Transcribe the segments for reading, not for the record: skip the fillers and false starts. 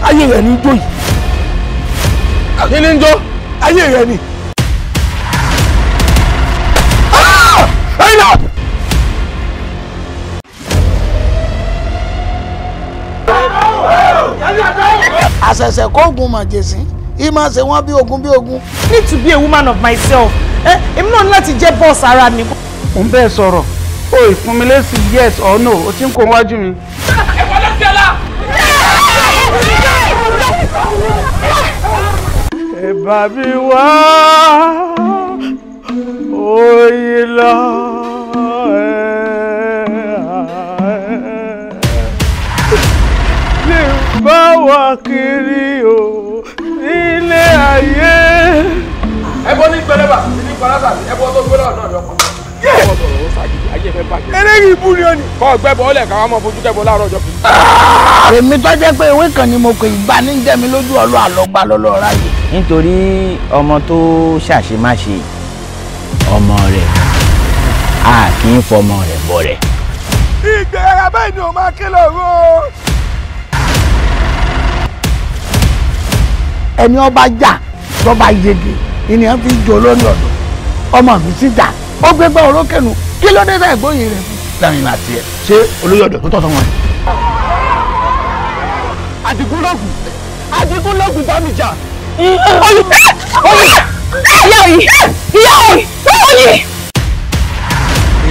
Ayé rẹ̀ ní jó yìí. Kí ni ń jó? Ayé rẹ̀ ni. Àṣẹ̀ṣẹ̀ kóògùn màjèsín ìmọ̀ ṣe wọ́n bí ogun bí ogun. Need to be a woman of myself. Èmi náà ní láti jẹ́ bọ́ọ̀sì ara mi. Ò ń bẹ́ẹ̀ sọ̀rọ̀ o ì fún mi lésì yes or no o ti ń kó wájú mi. Ẹ wọlé sí ẹ la. Ẹ bá mi wá oyin lọ. Lè bá wa kiri o nílé ayé. Ẹbọ ní gbẹlẹba ní parasa ẹbọ tó gbẹlẹ náà ni ọkọ. Eléyìí ibú ni ó ní. Kọ́ ọgbẹ́ bọ́ ọlẹ̀ káwá mọ́ fojú kẹ́bọ láàárọ̀ ọjọ́ kìí. Èmi tó jẹ́ pé ewé kan ni mo pè ìgbà ní jẹ́ mi lójú ọlọ́ àlọ́gbà lọ́lọ́ ráyè. Nítorí ọmọ tó ṣàṣemáṣe ọmọ rẹ̀ a kì í fọmọ rẹ̀ bọ̀ rẹ̀. Ìgbéra báyìí ni o máa ké lọ́rùn. Ẹni ọba jà lọ́ba yege ènìyàn fi jọ lórí ọ̀dọ̀ ọmọ mi sì jà ó gbégbá orókè nù kí ló dé sáà gbóyè rẹ̀ fún. Láàrin àti ẹ ṣé olóyè ọ̀dọ̀ tó tọ̀ sọ́wọ́n ẹ̀. Àdìgúnlọ́gùn Àdìgúnlọ́gùn bá mi jà. Oyin oyin ìyá oyin ìyá oyin oyin.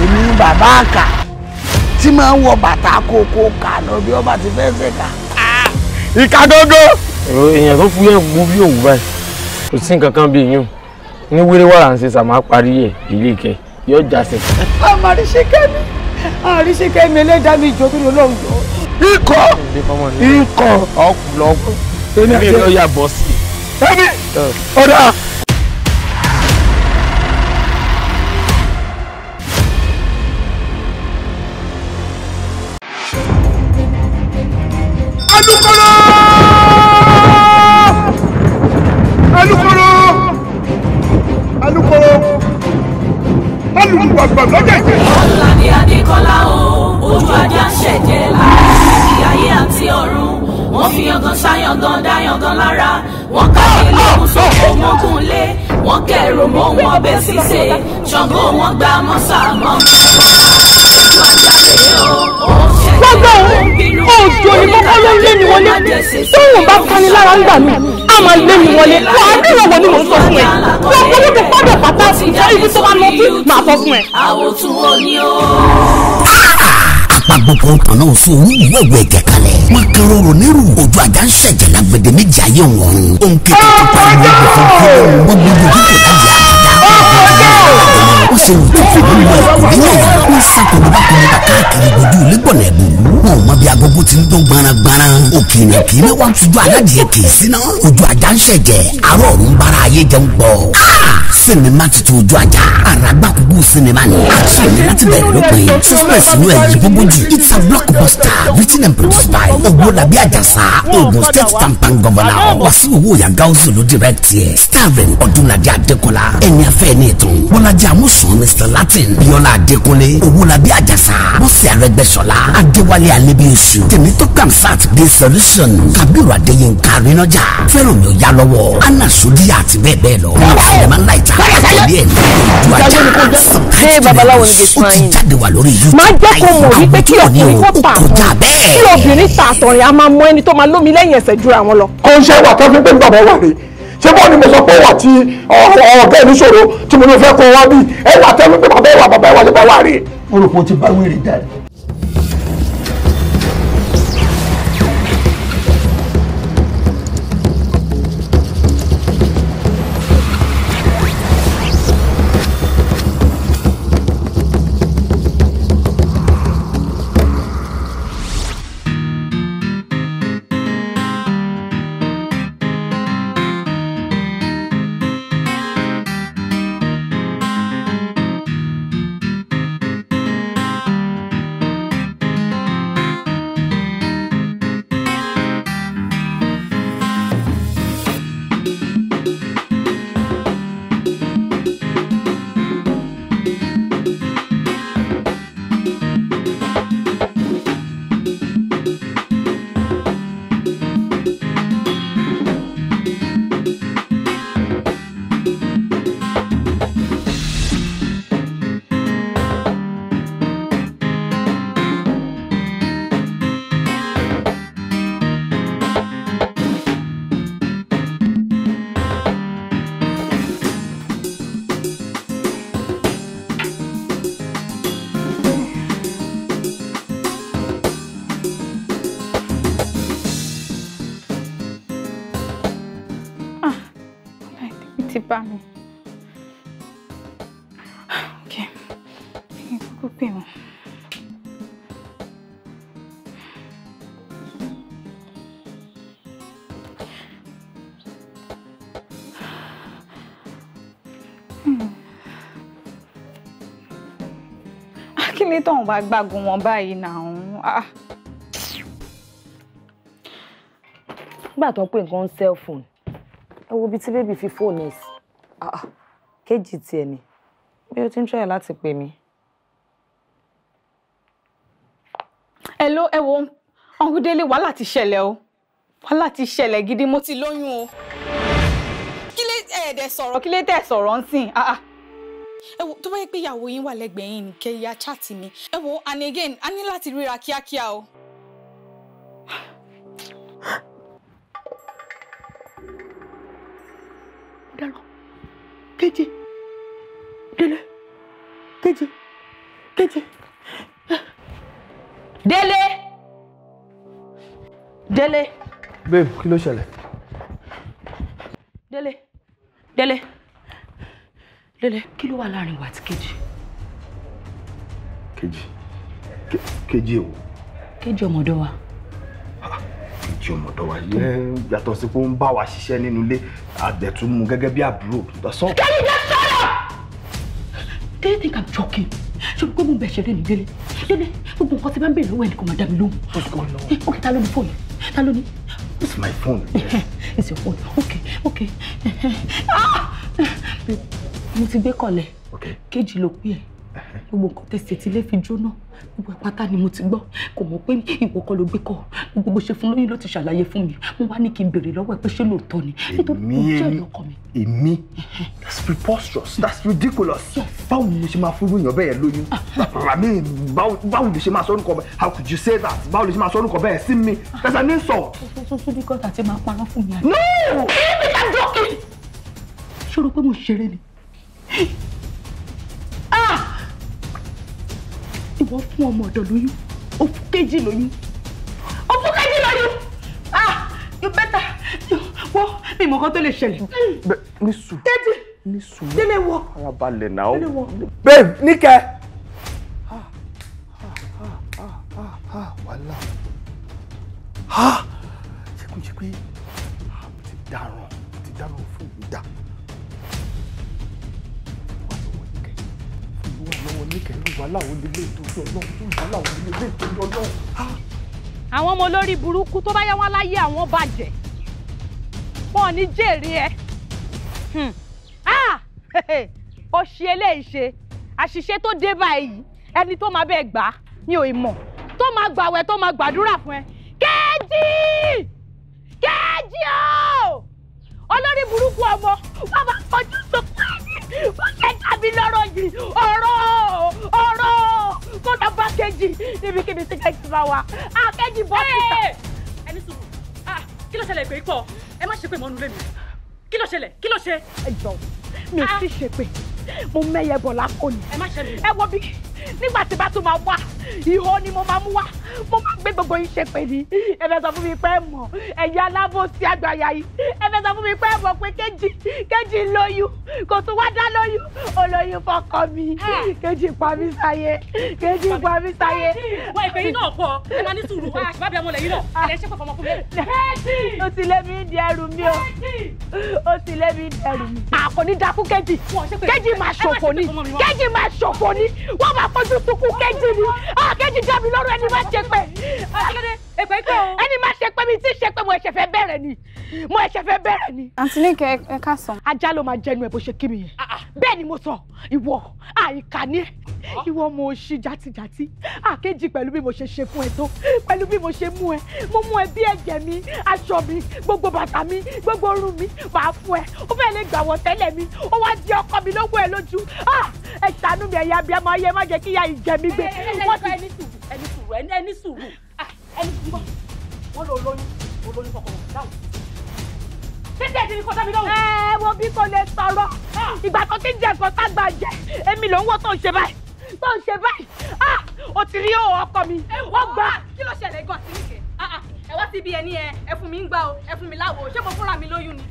Èmi bàbá àkà tí máa ń wọ bàtà kókó kà lọ bí ọba ti fẹ́ ṣe kà. Ìka gógó. Èèyàn tó fúyẹ́ gbó bí òwú báyìí kò sí nǹkan kan bí yún ní wéré wàrà ń ṣe sàmà parí ẹ̀ ilé ìkẹ́ yóò jásẹ̀. Ọmọ àríṣekẹ́mi àríṣekẹ́mi ẹlẹ́dàá mi jọ tó lọ lọ́hùn jọ. Ikọ̀ ikọ̀ ọkùnlọ́kù èmi ló yà bọ́ sí. Ẹbí ọ̀dà. Alukoro! Alukoro! Alukoro! Alukoro àgbà lọ́jà ìjẹ́. Ọ̀làdé Adékọ́lá o, ojú ajá ń ṣẹ̀jẹ̀ láàrin ayé àti ọ̀run. Wọ́n fi yangan ṣáyangan dáyangan lára. Wọ́n kàwé lóhùn sóko mọ́gùn lé. Wọ́n kẹ̀rù mọ́ wọn ọbẹ̀ ṣíṣe. Ṣàngó wọn gba mọ́sà mọ́. Ojú ajá rèé o, ó ṣẹ̀jẹ̀ ó ń bínú. Òjò ni kọ́kọ́ ló ń lé mi wọlé. Tóun bá kani lára ń gbà mí, a máa lé mi wọlé. Wà á dìrò wọ ni mò ń sọ fún ẹ. Wọ́n kọ́ ló ti pọ́dọ̀ pátá ibi tó máa lọ sí màá sọ fún ẹ. Àwòtún wo ni o? Agbogbo ọ̀tàn náà sọ olúwẹ̀wẹ̀ ẹ̀jẹ̀ kalẹ̀. Wọ́n kẹrọ rò nírú. Ojú ajá ń ṣẹ̀jẹ̀ lágbèdè méjì ayé wọn. Òun kékeré tó pariwo ẹgbẹ̀ fún kúrò. Wọ́n gbogbo dípò láyé àgàdá. Ó ṣe wù tó fi nínú ẹ̀kú níyàyà. Wọ́n sá kọlùbákọlùbá káàkiri gbòdú lẹ́gbọ̀nà ẹ̀bùrú. Wọn ò mọ bí agogo ti ń dún gbanagbana. Òkìrìn kìíní wá tujú aládìyẹ kìí síná. Ojú ajá ń ṣẹ̀jẹ̀. Àárọ̀ ọ̀run bára ayé jẹun gbọ́. Sinimá titun ojú ajá. Àràgbàkúgbù sinimá ni. Action ni láti bẹ̀rẹ̀ lópin. Suspense inú ẹ̀ yí gbogbo jù. It's a blockbuster written and produced by Owólabí Àjàsá, Ogun State Tampan Governor. Wàsíù Owóyà Gáúsù ló direct yẹ. Starring Ọdúnladé Adékọ́lá, Ẹni Afẹ́ ní ìtàn, Bọ́lájí Amúsàn, Mr Latin, Bíọ́lá Adékúnlé, Owólabí Àjàsá, Bọ́sẹ̀ Arẹ́gbẹ́ṣọlá, Adéwálé Alébíyèsù, Tèmítọ́pẹ́ Hamzat, The Solution, Kabiru Adéyínká Arínájà, Fẹ́rànmi Oyálọ́wọ́, Anna Sodiya àti bẹ́ẹ̀ bẹ́ẹ̀ lọ. Sinimá ńlá ìta àkọlé ẹ̀ ní ojú ajá. Ṣé babaláwo ni Ó ti jáde wà lórí YouTube. Máa jẹ́ kó mọ̀ wípé kí ọkùnrin kó ta kọjá bẹ́ẹ̀. Kí obìnrin ta àtọ̀rìn a máa mọ ẹni tó máa lómi lẹ́yìn ẹsẹ̀ jura wọn lọ. Kò ń ṣe wà tó fi pé bàbá wà rè. Ṣé bọ́ọ̀ ni mo sọ pé wà tí ọ̀gá ẹ̀ níṣòro tí mo ní fẹ́ kó wá bí? Ẹ wà tẹ́ wípé bàbá wà bàbá wà ṣe bá wà rè. Mo rò pé o ti bá wèrè jáde. Ti bá mi. Ok, kí n kúkú pè wọ́n. Kí ni tóun bá gbágun wọn báyìí náà? Nígbà tó ń pè nǹkan cell phone, ẹ wo ibi tí bébì fi fóònù ẹ̀ sí. Kejì tiẹ̀ ni bí ó ti ń try láti pè mí. Hello, ẹ wo Uncle Délé, wàhálà ti ṣẹlẹ̀ o, wàhálà ti ṣẹlẹ̀ gidi, mo ti lóyún o. Kí lè ẹ̀ẹ́dẹ̀ sọ̀rọ̀, kí lè tẹ̀ sọ̀rọ̀ ń sìn? Ẹ wo, tó bá yẹ pé ìyàwó yín wà lẹ́gbẹ̀ẹ́ yín kẹ́ ya chat mi. Ẹ wo, and again, a ní láti ríra kíákíá o. Dárò, Kejì, Délé, Kejì, Kejì. Délé, Délé. Babe, kí ló ṣẹlẹ̀? Délé, Délé, Délé, kí ló wà láàrin wa àti Kejì? Kejì, Kejì èwo? Kejì ọmọdé wa. Kejì ọmọdé wa yẹn yàtọ̀ sí pé ó ń bá wa ṣiṣẹ́ nínú ilé, àdẹ̀tún mu gẹ́gẹ́ bí àbúrò. Kejì, just shut up! Do you think I'm joking? Ṣé o gbọ́ mo bẹ̀ ṣeré ní Délé? Délé, gbogbo nǹkan tí bá ń bèèrè lọ́wọ́ ẹ̀ ni kò máa dá mi lóhùn. What's going on? Okay, ta ló ní fóònù? Ta ló ní? It's my phone. It's your phone. Okay, okay. Ah! Mo ti gbé kọ̀lẹ̀. Kejì ló pé ẹ̀. Gbogbo nǹkan tẹ̀sí tí ilé fi jóná. Gbogbo àpáta ni mo ti gbọ́. Kò mọ̀ pé ìwọ kọ́ ló gbé kọ́. Gbogbo bó ṣe fún lóyún ló ti ṣàlàyé fún mi. Mo wá ní kí n béèrè lọ́wọ́ ẹ pé ṣé lóòótọ́ ni. Nítorí kò jẹ́ ìlú ọkọ mi. Èmi? That's preposterous. That's ridiculous. Báwo ni mo ṣe máa fún èèyàn bẹ́ẹ̀ lóyún? I mean, báwo ni ṣe máa sọ orúkọ bẹ́ẹ̀? How could you say that? Báwo ni ṣe máa sọ orúkọ bẹ́ẹ̀ sí mi? That's an insult. Tó bí kọ́ta ti máa parọ́ fún mi. No! I'm joking! Ṣé o rò pé mo ṣeré ni? Ìwọ fún ọmọ ọ̀dọ̀ lóyún, o fún Kejì lóyún, o fún Kejì lóyún. Ah, you better wọ mi mọ̀ kan tó lè ṣẹlẹ̀. Ní sùúrù. Kejì, ní sùúrù. Délé wọ. Farabalẹ̀ náà. Délé wọ. Babe, Níkẹ́. Wàhálà. Ṣé kò ṣe pé mo ti dáràn, fún mi dá. Àwọn ọmọ olórí burúkú tó bá yá wọn láyé àwọn bàjẹ́, wọn ò ní jèrè ẹ. Ó ṣe eléyìí ṣe àṣìṣe tó dé báyìí, ẹni tó máa bẹ́ẹ̀ gbà á ní ò mọ̀, tó máa gbàwẹ̀, tó máa gbàdúrà fún ẹ. Kejì, Kejì o, olórí burúkú ọmọ wọn máa kọjú sókè wọ́n ṣe tàbí lọ́rọ̀ yìí, ọ̀rọ̀ ọ̀rọ̀ kó lọ bá Kejì níbikíbi tí Kejì bá wà. Kejì bọ́ síta. Ẹni sùúrù, kí ló ṣẹlẹ̀? Ìpè pọ̀, ẹ má ṣe pé mọ́nu lé mi. Kí ló ṣẹlẹ̀? Kí ló ṣe? Ẹ jọ, mi ò tí ṣe pé mo mẹ́yẹ bọ̀ lápò ni. Ẹ má ṣe mi. Ẹ wo bí nígbà tí bá tún máa wá, ìhó ni mo máa mú wá, mo máa gbé gbogbo yín ṣe pé ní. Ẹ fẹ́ sọ fún mi pé ẹ mọ̀, ẹ̀yin alábòsí àgbàyà yìí, ẹ fẹ́ sọ fún mi pé ẹ mọ̀ pé Kejì, Kejì lóyún, kò tún wá dá lóyún, olóyún fọkọ mi. Kejì pa mí sáyé, Kejì pa mí sáyé. Wọ́n ìpè yín náà pọ̀, ẹ máa ní sùúrù, àṣìbá bí ọmọ lẹ́yìn náà, ẹ ṣe pé fọmọ fún mi. Kejì! Ó ti lé mi di ẹrù mi o, ó ti lé mi di ẹrù mi. Àkọ́ní dákú Kejì, Kejì máa ṣòfò ni, Kejì máa ṣòfò ni, wọ́n máa fojú sunkún Kejì ni. Kejì dá mi lọ́rùn, ẹni máa ṣe pé ẹni máa ṣe pé mi tí ṣe pé mo ẹ̀ṣẹ̀ fẹ́ bẹ̀rẹ̀ ni, mo ẹ̀ṣẹ̀ fẹ́ bẹ̀rẹ̀ ni. Àǹtí Níkẹ́, ẹ káàsán. Ajá ló máa jẹnu ẹ bó ṣe kí mi yẹn. Bẹ́ẹ̀ ni mo sọ, ìwọ àìkà ni ẹ, ìwọ mo ṣí játijàti. Àkejì pẹ̀lú bí mo ṣe ṣe fún ẹ tó, pẹ̀lú bí mo ṣe mú ẹ, mo mú ẹ bí ẹ̀jẹ̀ mi, aṣọ mi, gbogbo bàtà mi, gbogbo orun mi, màá fún ẹ. Ó fẹ́ lè gbà wọ tẹ́lẹ̀ mi, ó wá di ọkọ mi lógún ẹ lójú. Ẹ ṣàánú mi, ẹ̀yà abiyamọ ayé, má jẹ́ kí ìyá ìjẹ mi gbé. Ẹni sùúrù, ẹni sùúrù, ẹni sùúrù, ẹni sùúrù, wọ́n lọ lóyún, olóyún fọkàn wọn dáhùn. Títí ẹ̀ ti ní kó dá mi lóhùn. Ẹ wo bí kò lè sọ̀rọ̀. Ìgbà tó ti ń jẹ nǹkan tágbà jẹ, èmi ló ń wò tó ń ṣe báyìí, tó ń ṣe báyìí. O ti rí òun ọkọ mi, wọ́n gbà. Kí ló ṣẹlẹ̀ gan àti Níkẹ́? Ẹ wá síbi ẹni ẹ fún mi ń gbà o, ẹ fún mi láwo, ṣé mo fúnra mi lóyún ni?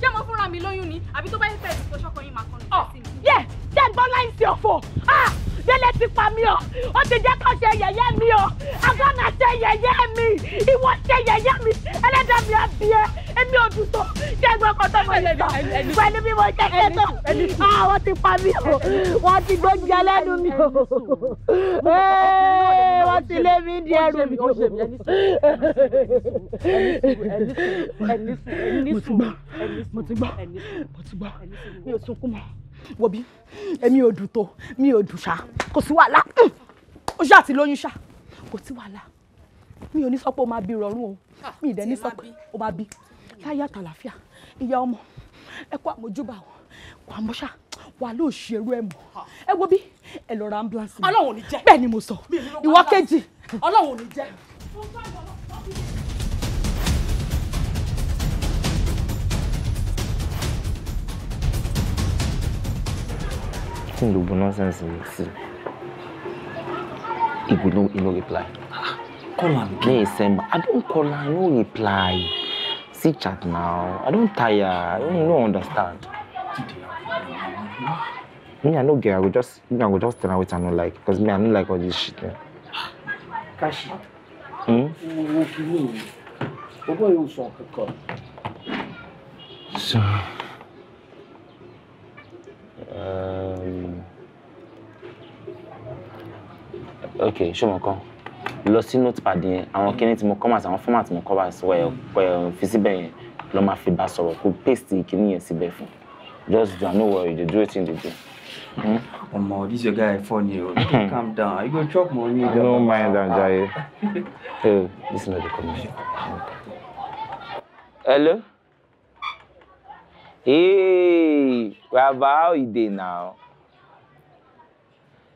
Ṣé mo fúnra mi lóyún ni àbí tó bá yẹ fẹ́ẹ́ tó ṣọkọ yín máa kọnu sí mi. Yẹ ṣé ń gbọ́ láìsí ọ̀fọ̀? Délé ti pa mí o, ó ti jẹ́ kó ṣe yẹ̀yẹ́ mi o, agbọ́nà ṣe yẹ̀yẹ́ mi, ìwọ ṣe yẹ̀yẹ́ mi, ẹlẹ́dàá mi á bí ẹ, èmi ò dùn tó, ṣé gbọ́ ọkọ̀ tó mọ̀ yìí sọ, pẹ̀lú bí mo ṣe ṣe tó, wọ́n ti pa mí o, wọ́n ti gbóúnjẹ lẹ́nu mi o, wọ́n ti lé mi di ẹrù mi o. Mo ti gbọ́, mi ò sunkún mọ́. Wọ̀bí, èmi ò dùn tó, mi ò dùn ṣá, kò sí wàhálà, ó ṣáà ti lóyún ṣá, kò sí wàhálà, mi ò ní sọ pé o máa bí rọrùn o, mi ì dẹ̀ ní sọ pé o máa bí láyé àtàlàfíà, ìyá ọmọ, ẹ kó àmójúbà o, kò àmọ́ ṣá, wà ló ṣe erú ẹ mọ́, ẹ wo bí, ẹ lọ ra ambulance mi. Ọlọ́run ò ní jẹ́. Bẹ́ẹ̀ ni mo sọ, ìwọ kejì. Ọlọ́run ò ní jẹ́. Kí ni gbogbo nonsense yìí sí? He no reply. Call am again, send. I don call am, no reply. See chat now. I don tire. I don't understand. Me, I no get. I go just tell am wetin I no like, because me, I no like all this shit. Kashi. Wo kini? Bobo yóò sọ kankan. So. Okay, ṣé mo kàn lọ sí notepad yẹn, àwọn kíní tí mo kọ́ àti àwọn format tí mo kọ́ bá sọ ẹ̀ fi síbẹ̀ yẹn, lọ máa fi bá sọ̀rọ̀ kó paste kíní yẹn síbẹ̀ fún. Just do, no worry, dey do wetin dey do. Omo, this your guy funny o. Calm down, you go chop money. No mind am jare. Hey, this is not the commission. Hello? Hey, Baba, how you dey now?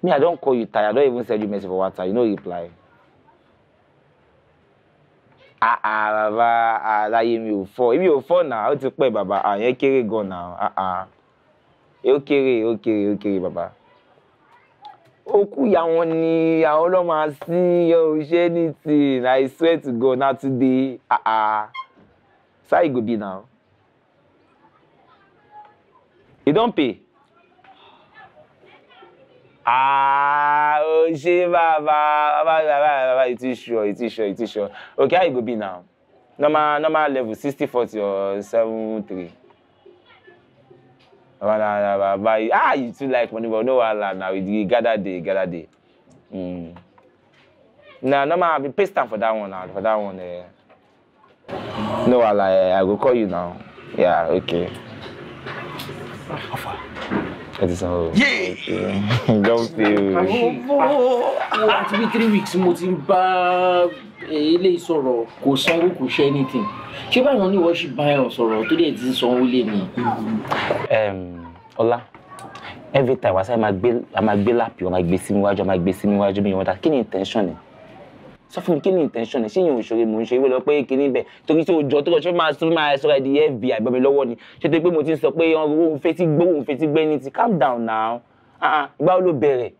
Me, I don't call you tired. I don't even send you message for WhatsApp. You no reply. Baba, láyé mi ò fọ́. Èmi ò fọ́ now. Ó ti pẹ́, baba. Yẹn kéré gan now. Ó kéré, ó kéré, ó kéré, baba. Òkú ìyá wọn ni àwọn ló máa sí ò ṣe anything. I swear to God, not today. So how e go be now? You don pay? Oh, ṣe baba, baba, baba, it is sure, it is sure, it is sure. Okay, how e go be now? Normal level, 60-40 or 7-3. Baba, baba, you too like money, but no wahala now. We gather day, gather day. Nah, normal, I be paste time for that one now, for that one. No wahala, I go call you now. Yeah, okay. Yeah! Don't feel. Àti bí 3 weeks mo ti ń bá ilé sọ̀rọ̀, kò sanwó, kò ṣe anything. Ṣé báwọn ní wọ́n ṣì bá ẹ̀ sọ̀rọ̀ tó dẹ̀ ti ń sanwó lé mi? Ọlá, every time wàá sáré máa gbé lápì, máa gbé sí níwájú, máa gbé sí níwájú mi, wọ́n ta kí ni intention ẹ̀? Sọ fún mi kí ni intention ẹ̀? Ṣé ìyẹn òṣèré mò ń ṣe ìwé lọ pé kí ni bẹ̀? Torí tí o jọ tó lọ ṣe máa sún máa sọ̀rọ̀ di FBI bọ́ mi lọ́wọ́ ni. Ṣé tó pé mo ti ń sọ pé òun fetí gbó, òun fetí gbé ní ti calm down now. Ìgbà wo ló bẹ̀rẹ̀?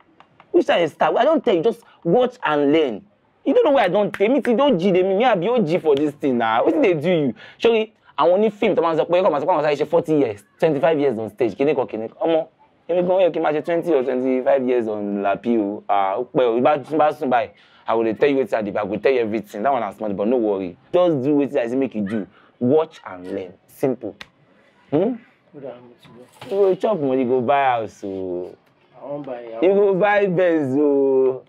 Which time start? I don't tell you, just watch and learn. You don't know where I don't tell me ti don jí dem me abi o jí for this thing na. Wetin dey do you? Sori, àwọn oní fíìmù tó máa ń sọ pé kọ́ máa sọ pé àwọn sáré ṣe 40 years, 25 years on stage, kíní kan kíní kan. Ọmọ, èmi gan yẹ kí n máa ṣe 20 or 25 years on lapi o. Ó pẹ́ o, bá sùn báyìí. I will tell you wetin I dey, I go tell you everything. That one na small, but no worry. Just do wetin I say make you do. Watch and learn. Simple. You go chop money, go buy house o. You go buy Benz o.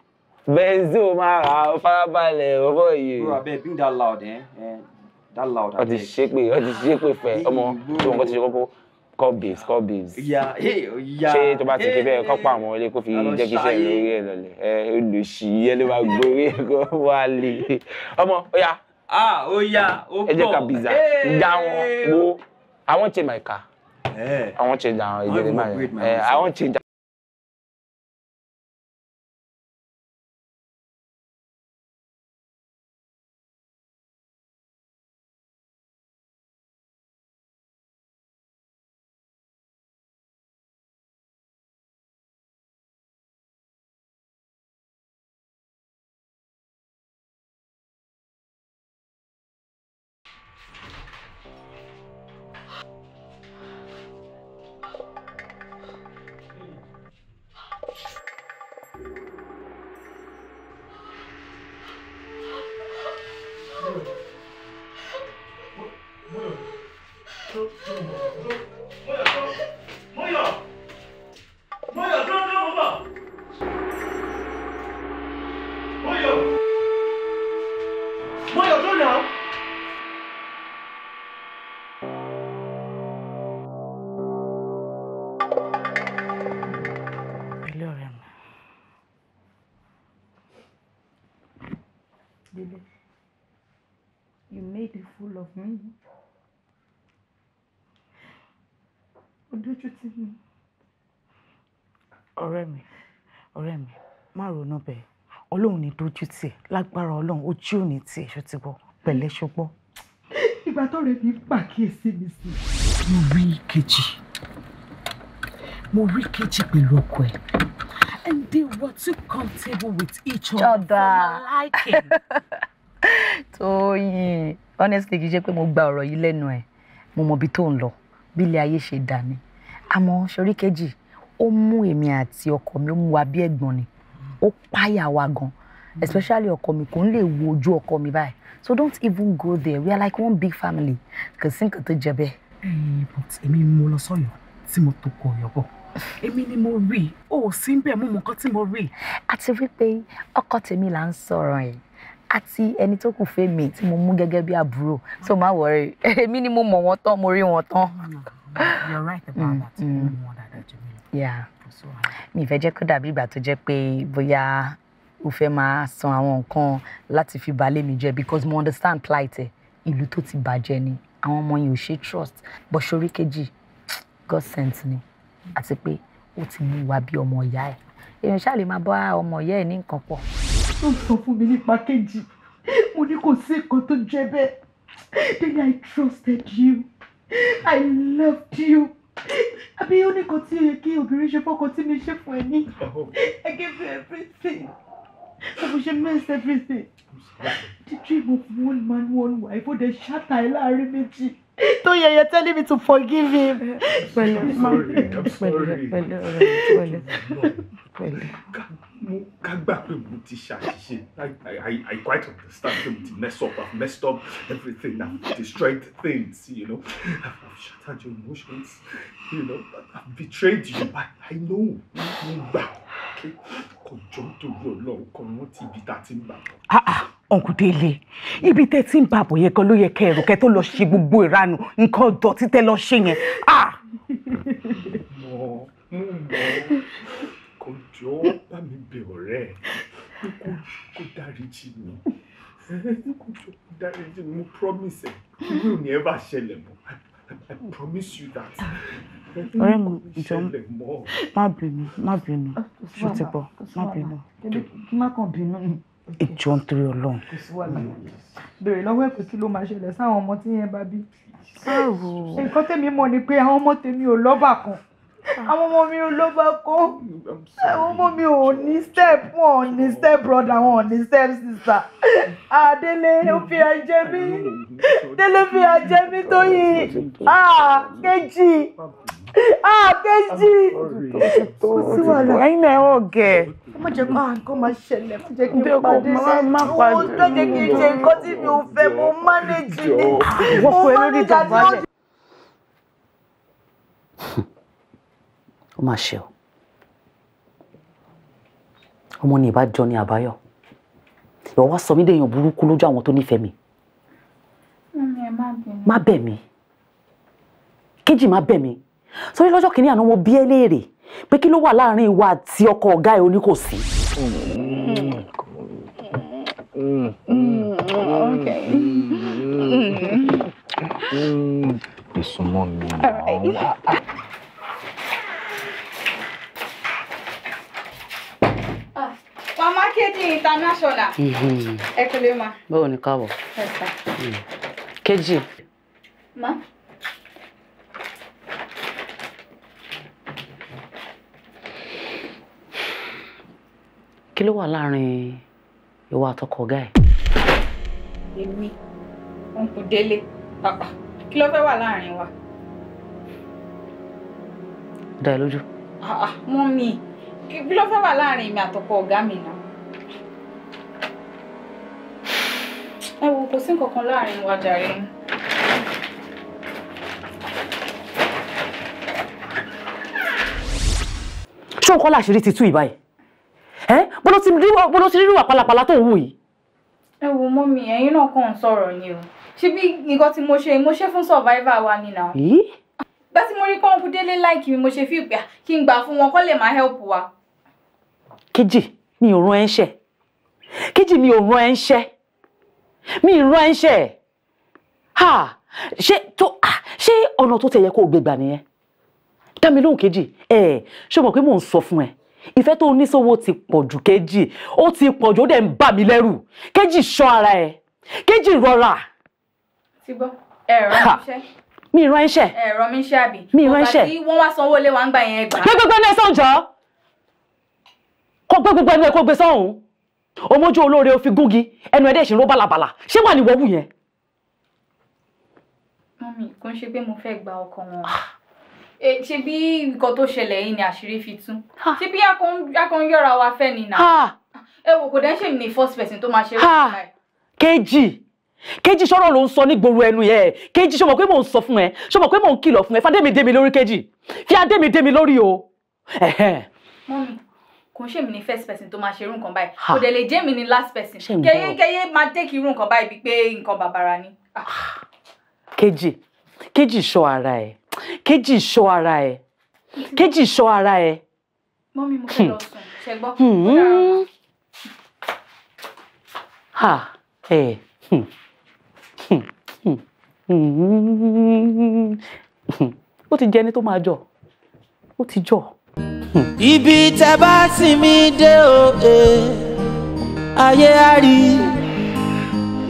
Benz o máa rà o, farabalẹ̀ ọ̀bọ̀ yìí. Bro, abeg bring that loud, eh? That loud. Ó ti ṣépè, ó ti ṣépè fẹ́. Ọmọ, tí wọn kò ti ṣe kókó. Call babes, call babes. Yeah, hey, yeah. Ṣé tó bá ti ké bẹ́ẹ̀ kọ́ pa àwọn ilé kó fi jẹ́ kí iṣẹ́ lórí ẹ̀ lọ́lẹ̀. Ẹ olùsí ẹ ló máa gborí ẹ̀ kó wá lè. Ọmọ, ó yá. Ó yá, ó pọ̀. Ẹ jẹ́ ká bìzà. Dá wọn wo. I wan change my car. I wan change àwọn ìdílé máa yẹn. I wan change. Mọ́yọ̀! Mọ́yọ̀ dúró dúró mo bọ̀! Mọ́yọ̀! Mọ́yọ̀ dúró náà! Pẹ̀lú ọ̀rẹ́ mi. Dele, you made a fool of me. Ó dójú tì mí. Ọ̀rẹ́ mi, ọ̀rẹ́ mi, má ronú bẹ́ẹ̀. Ọlọ́run ní dójú tì ẹ́, lágbára Ọlọ́run, ojú ò ní tì ẹ́, ṣó ti gbọ́, pẹ̀lẹ́ ṣọgbọ́. Ìgbà tọ́rẹ́ mi pàkíyèsí mi sí. Mo rí Kejì. Mo rí Kejì pẹ̀lú ọkọ ẹ̀. And they were too comfortable with each other for my liking. Tóyìn, honestly kì í ṣe pé mo gba ọ̀rọ̀ yìí lẹ́nu ẹ̀, mo mọ ibi tó ń lọ, bí ilé ayé ṣe dà ní. Àmọ́ ṣorí Kejì, ó mú èmi àti ọkọ mi, ó mú wa bí ẹ̀gbọ́n ni, ó páyà wa gan, especially ọkọ mi, kò ń lè wo ojú ọkọ mi báyìí. So don't even go there, we are like one big family, kò sí nǹkan tó jẹ bẹ́ẹ̀. But èmi ni mo lọ sọ́yọ́ tí mo tó kọ ọ̀yọ́ bọ̀. Èmi ni mo rí, ó sì ń bẹ̀ mú mọ nǹkan tí mo rí. Àti wípé ọkọ tèmi là ń sọ̀rọ̀ ẹ̀ àti ẹni tó kù fẹ́ mi tí mo mú gẹ́gẹ́ bí àbúrò, so má worry, èmi ni mo mọ̀ wọ́n tán, mo rí wọn tán. You're right about that. Mo mọ̀ dáadáa jù mí lọ. Yeah. Mi fẹ́ jẹ́ kó dàbí ìgbà tó jẹ́ pé bóyá o fẹ́ máa san àwọn nǹkan láti fi balẹ̀ mi jẹ́, because mo understand plight ẹ̀, ìlú tó ti bàjẹ́ ni, àwọn ọmọ yẹn ò ṣe trust, but ṣorí Kejì, God sent ni, àti pé ó ti mú wa bí ọmọ ìyá ẹ̀, èèyàn ṣáà lè máa bá ọmọ ìyá ẹ̀ ní nǹkan pọ̀. Ó sọ fún mi nípa Kejì, mo ní kò sí nǹkan tó jẹ́ bẹ́ẹ̀. Then I trusted you, I loved you. Àbí ó ní nǹkan tí ó yẹ kí obìnrin ṣe fọ́kọ tí mi ṣe fún ẹ ní. I gave you everything. Mo ṣe mess everything. The dream of one man, one wife, ó dẹ̀ ṣáta ẹ láàrin méjì. Tóyìn, you're telling me to forgive him. Pẹ̀lẹ́, I'm sorry. Pẹ̀lẹ́, ọ̀rẹ́ mi, pẹ̀lẹ́, pẹ̀lẹ́. Ká gbà pé mo ti ṣàṣìṣe. I quite understand pé mo ti mess up. I've messed up everything. I've destroyed things, you know. I've shattered your emotions, you know. I've betrayed you. I know. Mo gbà. Kò jọ nítorí Ọlọ́run kan rántí ibi tá a ti ń bà bọ̀. Uncle Délé, ibi tẹ́ tí ń bà bọ̀ yẹn kan ló yẹ kẹ́ ẹ̀rù kẹ́ tó lọ ṣe gbogbo ìranù nǹkan ọ̀dọ̀tí tẹ́ lọ ṣe yẹn. Mo mọ̀ kò jọ bá mi bẹ̀ ọ̀rẹ́ ẹ̀ kó dáríjì mi, kó jọ kó dáríjì mi, mo promise ẹ̀ irú ò ní ẹ bá ṣẹlẹ̀ mọ́. I promise you that. Ọ̀rẹ́ mi, jọ má bínú, má bínú, ṣó ti gbọ́, má bínú. Kí má kàn bínú ni. Ìjọ nítorí Ọlọ́run. Kò sí wàhálà. Béèrè lọ́wọ́ ẹ̀ pé kí ló máa ṣẹlẹ̀ sáwọn ọmọ tí yẹn bá bí. Nǹkan tèmi mọ̀ ni pé àwọn ọmọ tèmi ò lọ́bà kan. Àwọn ọmọ mi ò lọ́bà kan. Àwọn ọmọ mi ò ní step, wọn ò ní step brother, wọn ò ní step sister. Délé ó fi àjẹ mí. Délé fi àjẹ mí Tóyìn. Kejì. Kejì. Kò sí wàhálà. Ẹ̀yin náà ẹ̀ ọ̀gẹ̀. Má jẹ́ kó nǹkan máa ṣẹlẹ̀, má jẹ́ kí n pàdé owó tó jẹ́ kí n ṣe nǹkan tí mi ò fẹ́, mo manage ni. Mo manage àti ó. Ó mà ṣe o, ọmọ ní ìbájọ ní àbáyọ, ìwọ wá sọ mí dèèyàn burúkú lójú àwọn tó nífẹ̀ẹ́ mi. Mummy, ẹ má bínú. Má bẹ̀ mí Kejì, má bẹ̀ mí sórí lọ́jọ́ kìíní àná mo bí ẹ léèrè pé kí ló wà láàrin ìwà àti ọkọ ọ̀gá ẹ̀ oní kò sí. Ìsúnmọ́ mi. Mama Kejì International. Ẹ kúlé ma. Báwo ni káàbọ̀? Yes, sir. Kejì. Ma. Kí ló wà láàrin ìwà àtọkọ ọ̀gá ẹ̀? Èmi, Uncle Délé, pàpà, kí ló fẹ́ wà láàrin wa? Dá ẹ lójú. Mummy, kí ló fẹ́ wà láàrin èmi àtọkọ ọ̀gá mi náà? Ẹ wo, kò sí nǹkan kan láàrin wa jàre. Ṣé òun kọ́ láṣìírí ti tú ìbáyìí? Ẹ́ bó ló ti rírú àpàlàpàlà tó ń wù yìí? Ẹ wo mọ́mí, ẹ̀yin náà kàn ń sọ̀rọ̀ ni o. Ṣé bí nǹkan tí mo ṣe fún survivor wa ni náà. Gbà tí mo rí pé Uncle Délé like mi, mo ṣe fi ìpè kí n gbà fún wọn kó lè máa help wa. Kejì, mi ò rán ẹ ńṣẹ́. Kejì, mi ò rán ẹ ńṣẹ́. Mi ò rán ẹ ńṣẹ́. Ha! Ṣé ọ̀nà tó tẹ̀yẹ kó o gbé gbà nìyẹn? Dá mi lóhùn Kejì. Ẹ ṣé o mọ̀ pé mò ń sọ fún ẹ? Ìfẹ́ tó ní sówó ti pọ̀ jù Kejì. Ó ti pọ̀ jù, ó dẹ̀ ń bà mí lẹ́rù. Kejì, ṣọ́ ara ẹ. Kejì, rọra. Ti gbọ́, ẹ rán mi iṣẹ́. Mi rán iṣẹ́. Ẹ rán mi iṣẹ́ àbí? Mi rán iṣẹ́. Ọgbà tí wọ́n wá sanwó lé wa ń gbà yẹn gbà. Gbé gbogbo ẹnu ẹ sọ̀hún jọ. Kó gbé gbogbo ẹnu ẹ kó gbé sọ̀hún. Omójú olóore ó fi gúngi, ẹnu ẹ dẹ̀ ṣì ń ró bàlàbàlà. Ṣé wà ní wọ́wù yẹn? Mọ́mí, kò ń ṣe pé mo fẹ́ gba ọkọ wọn. Ṣé bí nǹkan tó ṣẹlẹ̀ yìí ni àṣírí fi tú? Ṣé bí a kàn ń yọ̀ra wa fẹ́ ni nà? Ẹ wò, kò dẹ́ ṣe mi ní first person tó máa ṣe rẹ̀ báyìí. Kejì, Kejì, sọ̀rọ̀ ló ń sọ ní gbòòrò ẹnu yẹn. Kejì, ṣó mọ̀ pé mò ń sọ fún ẹ? Ṣó mọ̀ pé mò ń kìlọ̀ fún ẹ? Fadémi dé mi lórí Kejì. Fi Adémi dé mi lórí o. Mọ́mí, kò ń ṣe mi ní first person tó máa ṣe irú nǹkan báyìí. Kò dẹ̀ lè jẹ́ mi ní last person. Kẹ́yẹ́ máa take irú nǹkan báyìí bíi pé nǹkan bàbàrà ni. Kejì, Kejì, ṣọ́ ara ẹ. Kejì, ṣọ́ ara ẹ. Kejì, ṣọ́ ara ẹ. Mọ́mí, mo fẹ́ lọ sùn. Ṣé gbọ́? Ha! Ẹ. Ó ti jẹ ẹni tó máa jọ. Ó ti jọ. Ibi tẹ́ bá sì mí dé o, ayé á rí.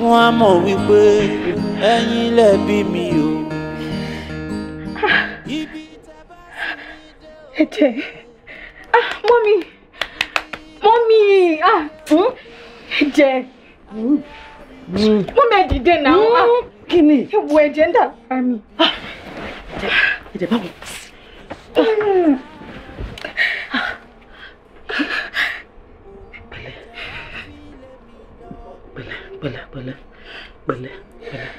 Wọ́n á mọ̀ wípé ẹ̀yin lẹ bí mi o. Ẹ̀jẹ̀. Ah, mọ́mí. Mọ́mí. Ah, ẹ̀jẹ̀. Mọ́mí, ẹ dìde náà. Kí ni? Ewu ẹ̀jẹ̀ ń dà lára mi. Ẹ̀jẹ̀ báwo? Pẹ̀lẹ́, pẹ̀lẹ́, pẹ̀lẹ́, pẹ̀lẹ́, pẹ̀lẹ́, pẹ̀lẹ́.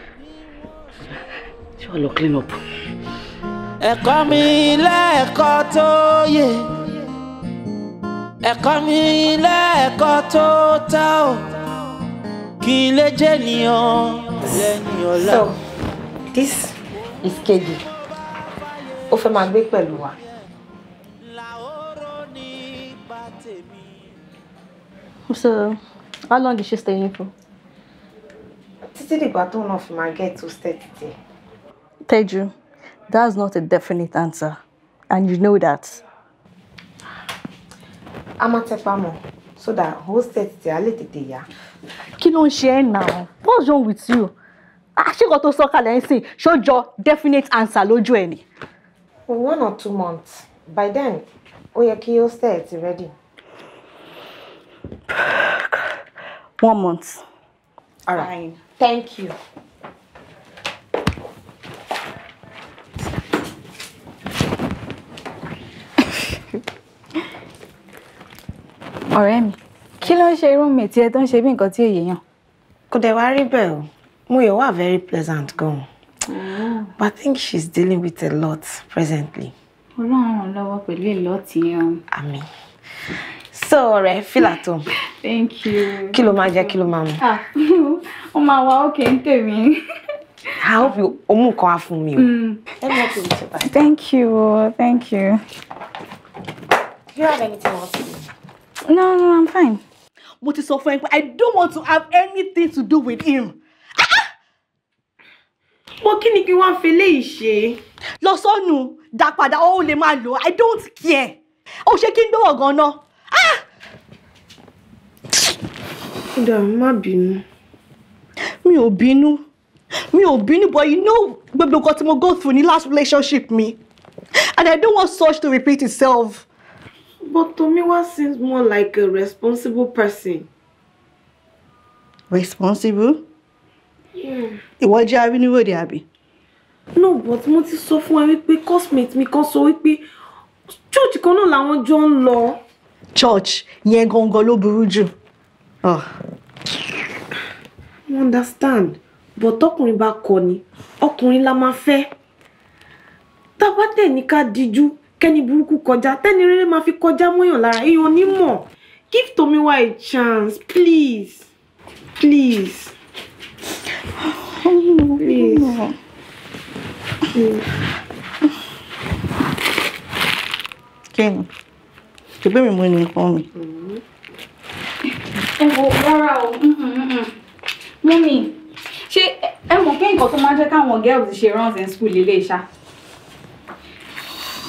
Ṣé wàá lọ clean up? Ẹ̀kọ́ mi lẹ́ẹ̀kọ́ tó yẹ. Ẹ̀kọ́ mi lẹ́ẹ̀kọ́ tó tọ́ o. Kí n lè jẹ́ ènìyàn lẹ́ni ọ̀la. So, this is Kejì. Ó fẹ́ máa gbé pẹ̀lú wa. So, how long is she staying for? Títí dìgbà tó náà fi máa get to stay títí. Teju, that's not a definite answer, and you know that. A máa tẹpá mọ́ so that hostel títí á lè tètè yá. Kí ló ń ṣe ẹ́ now? What's wrong with you? Ṣé nǹkan tó sọ kalẹ̀ ń sìn ṣó jọ definite answer lójú ẹ̀ ni? 1 or 2 months. By then, ó yẹ kí hostel ti ready. 1 month. All right. Fine. Thank you. Ọ̀rẹ́ mi, kí ló ń ṣe roommate ẹ tó ń ṣe bí nǹkan tí èyí yàn? Kò dẹ̀ wá rí bẹ́ẹ̀ o. Moyo wà very pleasant gan. But I think she's dealing with a lot presently. Ọlọ́run ràn lọ́wọ́ pẹ̀lú ìlọ́tì yẹn. Àmín. So ọ̀rẹ́, feel at home. Thank you. Kí ló máa jẹ, kí ló máa mu? Ah, ó máa wá òkè ń tèmi. I hope you o mú nǹkan wá fún mi o. Let me help you with your bag. Thank you, thank you. Do you have anything else to do? No, no, I'm fine. Mo ti sọ fún ẹ pé I don't want to have anything to do with him. Mo kí ni kí wọ́n fi léyìí ṣe? Lọ sọ́nù, dá padà, ó lè máa lò. I don't care. Ó ṣe kí n gbọ́wọ̀ gan-an. Kódà má bínú. Mi ò bínú. Mi ò bínú, but you know gbogbo nǹkan tí mo go through ní last relationship mi. And I don't want such to repeat itself. But Tomiwa seems more like a responsible person. Responsible? Yeah. Ìwọ jẹ́ arínúròde àbí? No, but mo ti sọ fún ẹ wípé cosmate mi kan sọ wípé church kan náà làwọn jọ ń lọ. Church yẹn gangan ló burú jù. Oh. I understand, but tọkùnrin bá kọ ni, ọkùnrin la máa fẹ́. Tá bá dẹ̀ ní ká díjú, Kẹ́ni burúkú kọjá, tẹ́ni rere máa fi kọjá mọ́yàn lára, èèyàn ní mọ̀. Give Tomiwa a chance, please. Please. Please. Please. Kí ni? Ṣùgbọ́n mi mú ní nǹkan mi. Ẹ wo rárá o, mummy, ṣé ẹ mọ̀ pé nǹkan tó máa ń jẹ́ káwọn girls ṣe runs in school lélẹ̀ ṣá?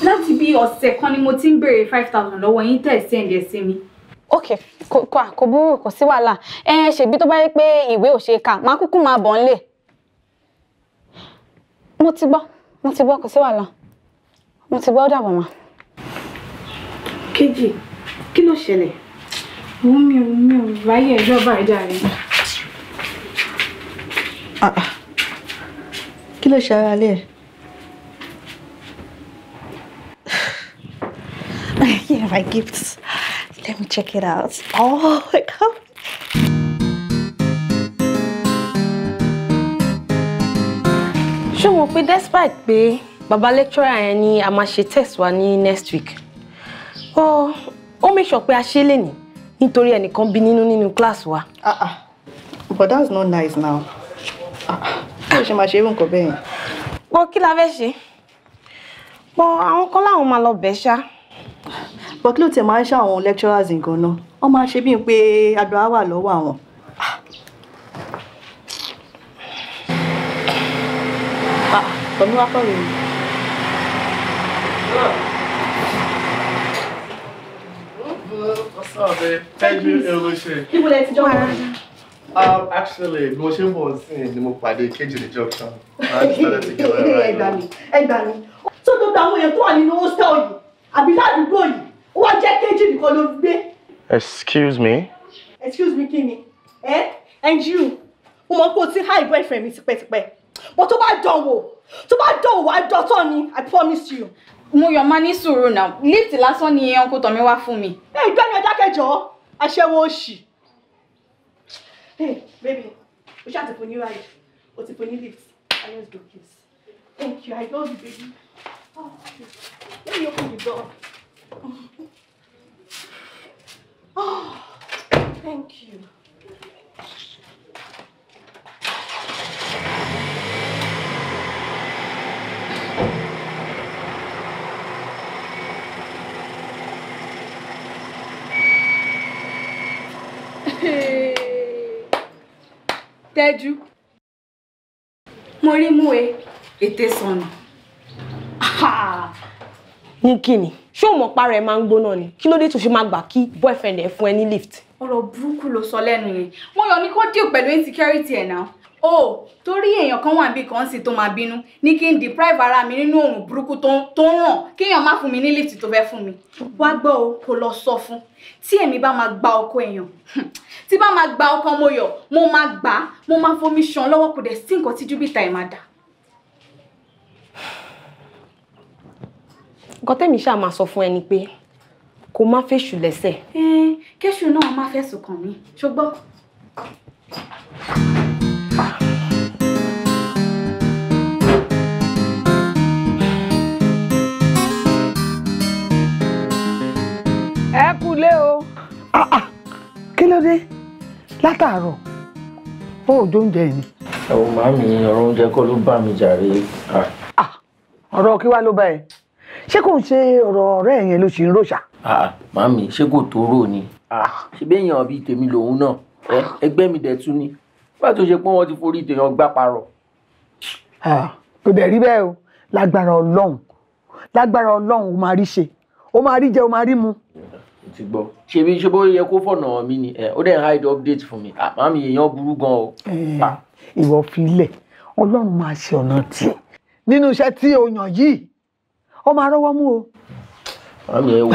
Láti bí ọ̀sẹ̀ kan ni mo ti ń béèrè 5,000 lọ́wọ́ yín tẹ̀ send ẹ̀ sí mi. Ok, kò burú, kò sí wàhálà. Ẹ ṣèbí tó bá yẹ pé ìwé ò ṣe é kà, máa kúkú máa bọ̀ ńlé. Mo ti gbọ́, kò sí wàhálà. Mo ti gbọ́, ó dàbọ̀ mà. Kejì, kí ló ṣẹlẹ̀? Òun mi ò ráyè ẹjọ́ báyìí jàre. Kí ló ṣe ara lé ẹ? Yeah, my gifts. Let me check it out. Oh my God. Ṣé o mọ̀ pé despite pé bàbá lecturer yẹn ni a máa ṣe test wa ní next week, ó make sure pé a ṣe lénìí nítorí ẹnìkan bí nínú class wa. But that's not nice now. Báwo ṣe máa ṣe irú nǹkan bẹ́ẹ̀ yẹn? Bọ́ kí la fẹ́ ṣe? Bọ́ àwọn kan láwọn máa lọ bẹ̀ ṣá. But kí ló tiẹ̀ máa ń ṣe àwọn lecturers nǹkan náà? Wọ́n máa ṣe bíi pé agbára wà lọ́wọ́ àwọn. Tọ́mí wá kọ́ rèé. What's up, babe? Thank you, Eluche. Níbo lẹ ti jọ wá? Actually, mo ṣe ń bọ̀ sí ni mo pàdé Kejì ní junction. I started to get right. Ẹ gbà mí. Tó gbogbo àwọn èèyàn tó wà nínú hostel yìí, àbí ládùúgbò yìí, ó wá jẹ́ Kejì nìkan ló gbé. Excuse me? Excuse me, kí ni? Eh? And you, mo mọ̀ pé o ti high boyfriend mi tipẹ́tipẹ́. But tó bá dán wò, wá dọ́tọ̀ ni, I promise you. Mo yọ̀ máa ní sùúrù náà, lift lásán ni uncle Tọ́mí wá fún mi. Ẹ ìgbẹ́ni ọjà kẹjọ, aṣẹ́wó òṣì. Hey, baby, o ṣáà ti fún ní ride, o ti fún ní lift. Let's go, please. Thank you, I love you, baby. Oh, let me open the door. Oh, thank you. Tẹ́jú, mo rí mú e, ètè sọnù. Ní kíni, ṣé o mọ̀ para ẹ máa ń gbóná ni? Kí ló dé tó ṣe máa gbà kí boyfriend ẹ fún ẹ ní lift? Ọ̀rọ̀ burúkú ló sọ lẹ́nu yẹn. Mo yọ̀ ní kó deal pẹ̀lú insecurity ẹ̀ náà. O torí èèyàn kan wà níbi kan sì tó máa bínú ní kí n deprive ara mi nínú òòrùn burúkú tó ń ràn kéèyàn má fún mi ní lift tó fẹ́ fún mi. Wá gbọ́ o, kò lọ sọ fún. Tí èmi bá máa gba ọkọ èèyàn, tí bá máa gba ọkọ Moyọ̀, mo máa gbà á, mo máa fomi ṣan lọ́wọ́, kò dẹ̀ sí nǹkan tí Júpítà ẹ̀ máa dà. Nǹkan tẹ́mi ṣáà máa sọ fún ẹ ni pé kó má fèṣù lẹ́sẹ̀. Kéṣù náà má fẹ̀sùn kàn mí, ṣùgbọ́n. Ẹ kúlé o. Kí ló dé látàárọ̀ ó ò jó oúnjẹ ni. Ẹ wo màámi, ọ̀rọ̀ oúnjẹ kọ́ ló bá mi jàre. Ọ̀rọ̀ kí wá ló bá ẹ? Ṣé kò ń ṣe ọ̀rọ̀ ọ̀rẹ́ yẹn ló ṣì ń ròṣà? Màámi, ṣé kò tó rò ni? Ṣé béèyàn bíi tèmi lòun náà? Ẹgbẹ́ mi dẹ̀ tún ni. Bá tó ṣe pé wọ́n ti forí tèèyàn gbá parọ́. Kò dẹ̀ rí bẹ́ẹ̀ o, lágbára Ọlọ́run, lágbára Ọlọ́run, o máa rí ṣe, o máa rí jẹ, o máa rí mu. Ti gbọ́. Ṣebí ṣe bó yẹ kó fọ̀nà mi ni ó dẹ̀ hide update fún mi. Màámi, èèyàn burú gan o. Ìwọ fi ilẹ̀, Ọlọ́run máa ṣe ọ̀nà tiẹ̀. Nínú iṣẹ́ tí o yàn yìí, ó máa rọ́wọ́ mú o. Màámi, ẹ wo,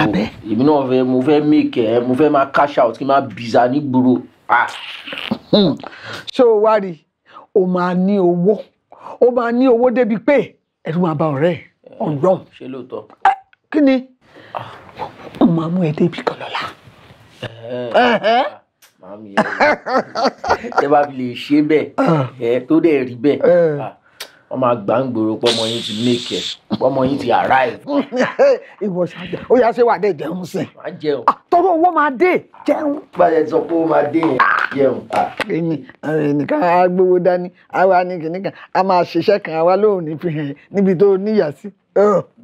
èmi náà fẹ́, mo fẹ́ make ẹ, mo fẹ́ máa cash out kí n máa bìzà nígboro. Ṣé o wá rí i? O máa ní owó, o máa ní owó débi pé ẹ̀rù máa bá ọ̀rẹ́ Ọlọ́run. Ṣé lóòótọ́? Kí ni? Ó máa mú ẹ débi kan lọ́la. Màámi, ẹ bá fi lè ṣe bẹ́ẹ̀ tó dẹ̀ rí bẹ́ẹ̀, wọ́n máa gbà ń gbòòrò pé ọmọ yín ti make ẹ̀. Ọmọ yín ti arrive. Ìwọ ṣáájà ó yá ṣé wàá dé jẹun sí. Má jẹun. Tọrọ owó máa dé jẹun. Báyẹ̀ sọ pé ó máa dé yẹn jẹun. Ẹnìkan á gbowó dání, àwa ní kìnìkan, a máa ṣiṣẹ́ kan àwa lóun ní fi hàn níbi tó níyà sí.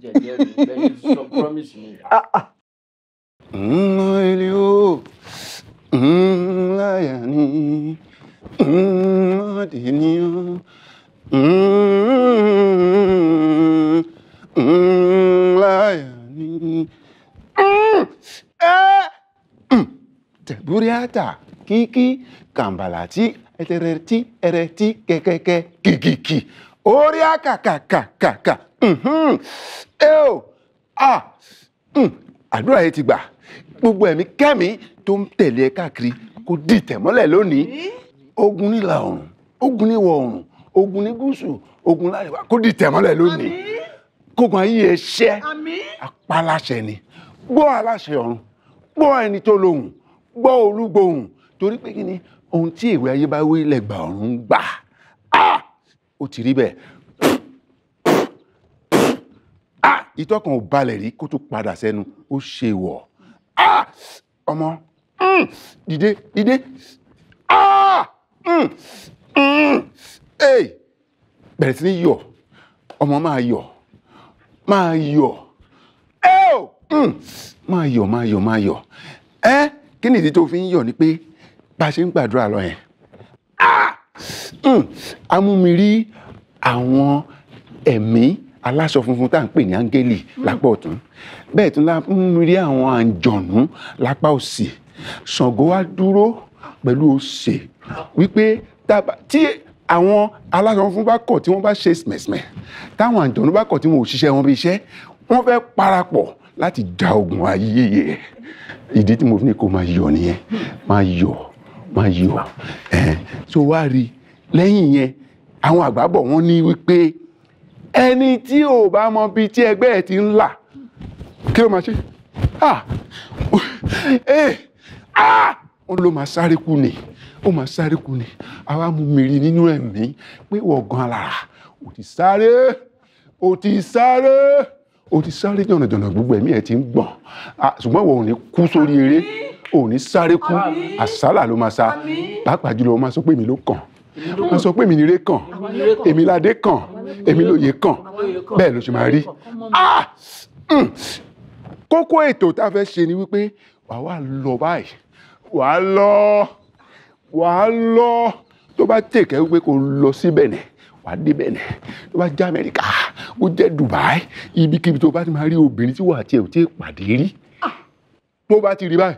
Jẹjẹrẹ bẹ́ẹ̀ ni sọ promise mi. Tẹ̀búríàtà kíkí kàǹbàlàtí ẹtẹrẹtí ẹrẹtí kẹkẹkẹ kìkìkì orí àkàkàkàkà ẹ o a àdúrà yẹn ti gbà. Gbogbo ẹ̀mí kẹ́mi tó ń tẹ̀lé ẹ káàkiri kò dìtẹ̀ mọ́lẹ̀ lónìí. Ogun nílà oòrùn, ogun níwọ̀ oòrùn, ogun ní gúúsù, ogun láríwá kò dìtẹ̀ mọ́lẹ̀ lónìí. Kógun ayé ẹ ṣẹ́ apáláṣẹ ni. Gbọ́ aláṣẹ ọ̀run, gbọ́ ẹni tó lóhùn, gbọ́ olúgbòhùn, torí pé kí ni ohun tí ìwé ayé bá wí lẹ́gbà ọ̀run ń gbà. Ó ti rí bẹ́ẹ̀. Ìtọ́kàn ò balẹ̀ rí kó tó padà sẹ́nu, ó ṣe wọ̀. Ọmọ dìde dìde. Bẹ̀rẹ̀ sí ní yọ̀, ọmọ máa yọ̀, máa yọ̀, máa yọ̀, máa yọ̀, máa yọ̀. Kí nìdí tó fi ń yọ̀ ni pé bá a ṣe ń gbàdúrà lọ yẹn, a mú mi rí àwọn ẹ̀mí aláṣọ funfun tá à ń pè ní áńgẹ́lì lápá ọ̀tún, bẹ́ẹ̀ tún la mú mi rí àwọn àǹjọ̀nú lápá òsì. Ṣàngó wá dúró pẹ̀lú òsè wípé tí àwọn aláṣọ funfun bá kọ̀ tí wọ́n bá ṣe sìmẹ̀sìmẹ̀, táwọn àǹjọ̀nú bá kọ̀ tí wọn ò ṣiṣẹ́ wọn bí iṣẹ́, wọ́n fẹ́ parapọ̀ láti ja ogun ayé yẹ. Ìdí tí mo fi ní kó máa yọ̀ nìyẹn, máa yọ̀, máa yọ̀. Tó wá rí lẹ́yìn yẹn, àwọn àgbà bọ̀ wọ́n ní wípé ẹni tí ò bá mọ bí tí ẹgbẹ́ ẹ̀ ti ń là, kí ló máa ṣe? Ó ló máa sáré kú ni, ó máa sáré kú ni. Àwa mú mi rí nínú ẹ̀mí pé wọ́n gan alára, ó ti sáré, ó ti sáré, ó ti sáré jọ̀nàjọ̀nà, gbogbo ẹ̀mí ẹ̀ ti ń gbọ̀n. Ṣùgbọ́n ìwọ ò ní kú sórí eré, ò ní sáré kú, àsálà ló máa sá. Pàápàá jùlọ ó máa sọ pé èmi ló kàn, wọ́n sọ pé èmi nire kàn, èmi ládé kàn, èmi lóye kàn, bẹ́ẹ̀ ló ṣe máa rí. Kókó ètò tá a fẹ́ ṣe ni wípé wàá wá lọ báyìí, wàá lọ, wàá lọ. Tó bá tèkẹ́ wípé kò lọ sí Benin, wàá dé Benin. Tó bá jẹ́ Amẹ́ríkà, ó jẹ́ Dubai, ibikíbi tó bá ti máa rí obìnrin tí wàá tiẹ̀ ò tí ì pàdé rí, tó bá ti rí báyìí,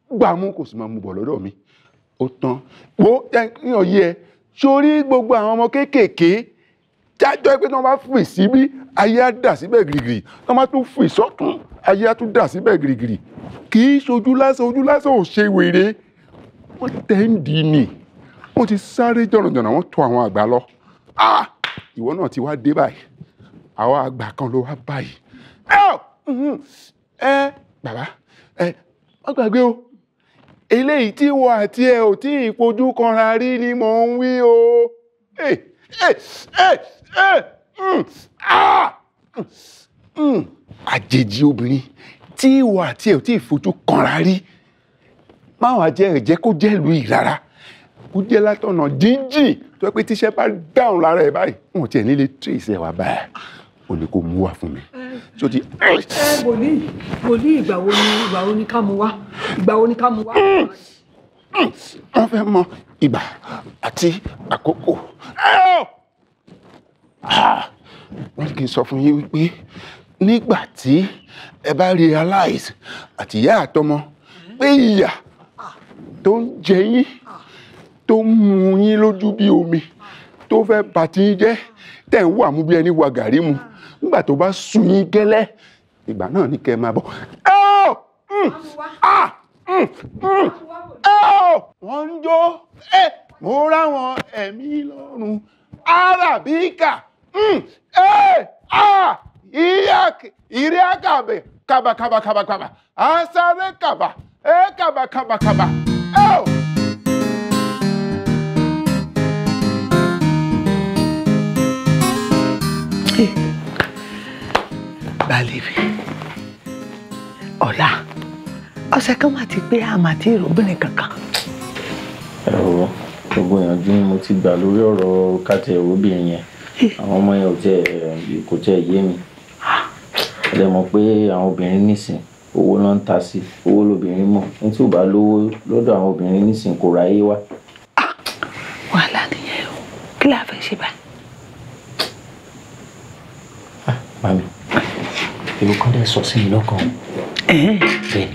gbà mú kò sì máa mú bọ̀ lọ́dọ̀ mi. Ó tán. Wo ní ọ̀yẹ́ ẹ sórí gbogbo àwọn ọmọ kéékèèké jájọ́ pé tí wọ́n bá fì síbí ayé á dà síbẹ̀ gìrìgìrì, tí wọ́n bá tún fì sọ́tún ayé á tún dà síbẹ̀ gìrìgìrì. Kì í ṣojú lásán, ojú lásán ò ṣe wèrè. Wọ́n tẹ́ ń dì ní, wọ́n ti sáré jọ̀nàjọ̀nà, wọ́n tọ̀ àwọn àgbà lọ. Ìwọ náà ti wá dé báyìí, àwọn àgbà kan ló wá báyìí. Bàbá ẹ má gbàgbé o, eléyìí tí wọ́n àti ẹ ò tí ì fojú kanra rí ni mò ń wí o. Àjèjì obìnrin tí wọ́n àti ẹ ò tí ì fojú kanra rí, má wàá jẹ́ ẹ̀jẹ̀ kó jẹ́ ìlú yìí rárá, kó jẹ́ látọ̀nà jíjìn tó yẹ pé tíṣẹ́ bá dáhùn lára ẹ̀ báyìí, wọn ò tiẹ̀ ní lè trace ẹ̀ wá báyìí, ò ní kó mú wá fún mi. Ẹ wòlíì, wòlíì, ìgbà wo ni ká mú wá? Ìgbà wo ni ká mú wá? Wọ́n fẹ́ mọ ìgbà àti àkókò. Wọ́n kì í sọ fún yín wípé nígbà tí ẹ bá realize àti ìyá àtọmọ pé ìyà tó ń jẹ yín, tó ń mu yín lójú bí omi, tó fẹ́ bà tí yín jẹ́, tẹ̀ ń wà mú bí ẹni wa gàrí mu, nígbà tó bá sú yín gẹ́lẹ́, ìgbà náà ní kẹ́ ẹ máa bọ̀. Wọ́n ń jó, mo ráwọn ẹ̀mí lọ́rùn arábíkà, ìrí àkàbẹ̀ kàbàkàbàkàbà, àsáré kàbà, kàbàkàbàkàbà. Balẹ̀ mi ọ̀la ọ̀sẹ̀ kan máa ti pé àmà tí ìrọ̀bìnrin kankan. Ẹ wò, gbogbo ìyànjú ni mo ti gbà lórí ọ̀rọ̀ káàtì ẹ̀rọbìnrin yẹn. Àwọn ọmọ yẹn kò tiẹ̀ yé mi. Ẹ lè mọ̀ pé àwọn obìnrin nísìn owó ló ń ta sí, owó lobìnrin mọ̀. Ní tí ò bá lówó lọ́dọ̀ àwọn obìnrin nísìn kò ráyé wá. Wàhálà nìyẹn o, kí la fẹ́ ṣe báyìí? Mami, èrò kan dẹ̀ sọ sí mi lọ́kàn. Bẹ́ẹ̀.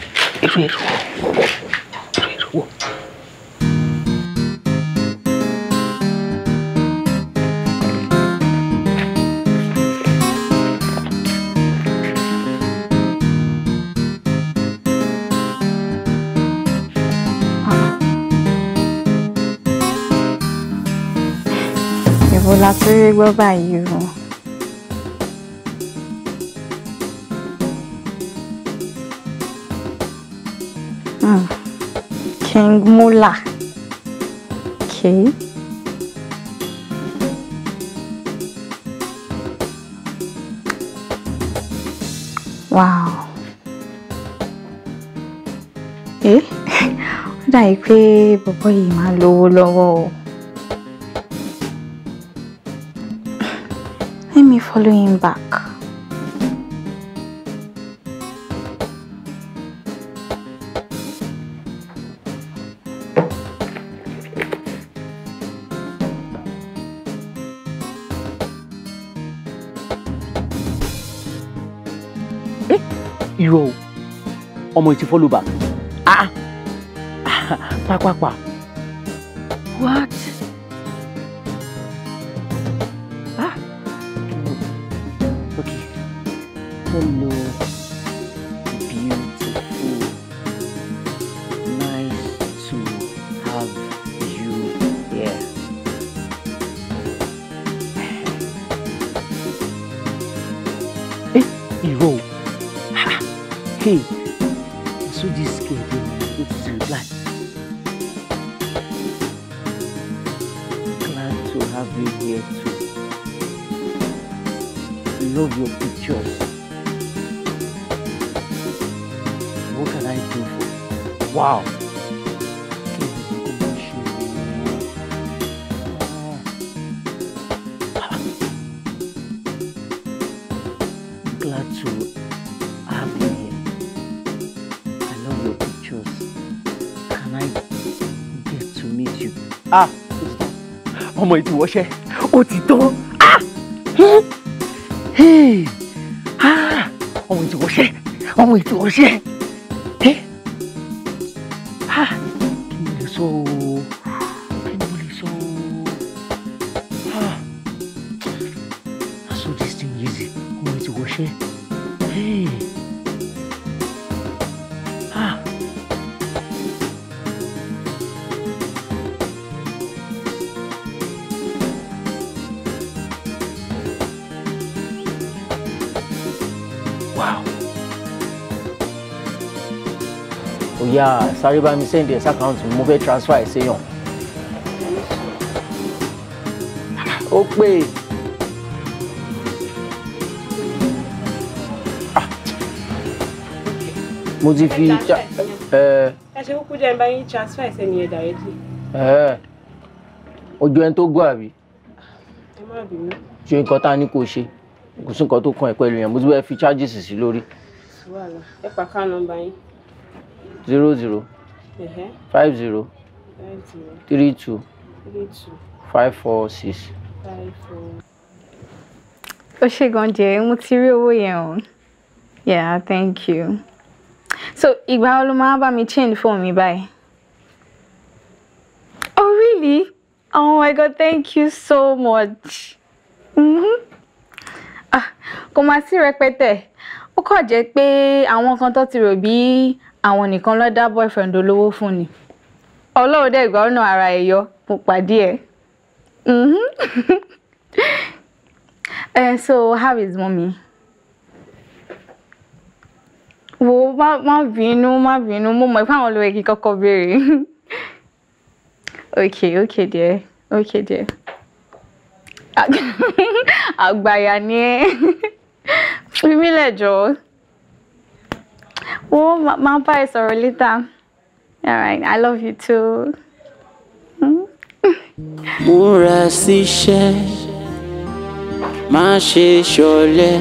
Èrò èrò wo? Èrò èrò wo? Èwo la tún rí gbọ́ báyìí o? King Mula. Okay. Wow. Eh? Ó dàbí pé bọ̀bọ́ yìí máa lówó lọ́wọ́ o. Let me follow him back. Irọ́ o, ọmọ yìí ti follow back. Ah, pápápá. What? Ah, okay. Hello, beautiful. Nice to have you here. Eh, irọ́ o. Hey, so this girl dey go to reply. Glad to have you here too. Love your pictures. What can I do for? Wow. Glad to have you here. I love your pictures. Can I get to meet you? Ah, ọmọ yìí ti wọṣẹ́, ó ti tán. Ah, hey, ah, ọmọ yìí ti wọṣẹ́, ọmọ yìí ti wọṣẹ́. Ah, kí ni mo lè sọ ooo? Kí ni mo lè sọ ooo? Ah, so this thing easy. Ọmọ yìí ti wọṣẹ́. Hey. Ah. Wow. Ó yá, sáré bá mi send ẹ̀ sí account mi, mo fẹ́ transfer ẹ̀ séyàn. Ó pè é. Mo ti fi ẹ ṣe kúkú jẹ́ n bá yín transfer sẹ́ni yẹn directly. Ojú ẹni tó gbọ́ àbí? Ẹ má bínú. Ṣe nǹkan tá a ní kó ṣe, kò sí nǹkan tó kàn ẹ́ pẹ̀lú yẹn, mo ti bẹ́ẹ̀ fi charges sí lórí. Wàhálà, ẹ pa account number yín. 00 50 50 32 32 546. 54. Ó ṣe gan jẹ́, mo ti rí owó yẹn o. Yeah, thank you. So, ìgbà wo ló máa bá mi change phone mi báyìí? Oh, really? Oh my God, thank you so much. Ah, kò máa sí rẹpẹtẹ. Ó kàn jẹ́ pé àwọn kan tó ti rò bí àwọn nìkan ló dá boyfriend olówó fún ni. Ọlọ́run dẹ̀ gbà ọ̀nà ara ẹ̀ yọ, mo pàdé ẹ̀. So, how is mommy? Wo, má bínú, má bínú, mo mọ̀ pé àwọn olóye kí kọ́kọ́ béèrè. Okay, okay dear, okay dear. Àgbàyà ni ẹ́. Fi mí lẹ̀ jọ̀ọ́. Wo máa bá ẹ sọ̀rọ̀ later. All right, I love you too. Múra síṣẹ́, má ṣe ṣọ̀lẹ,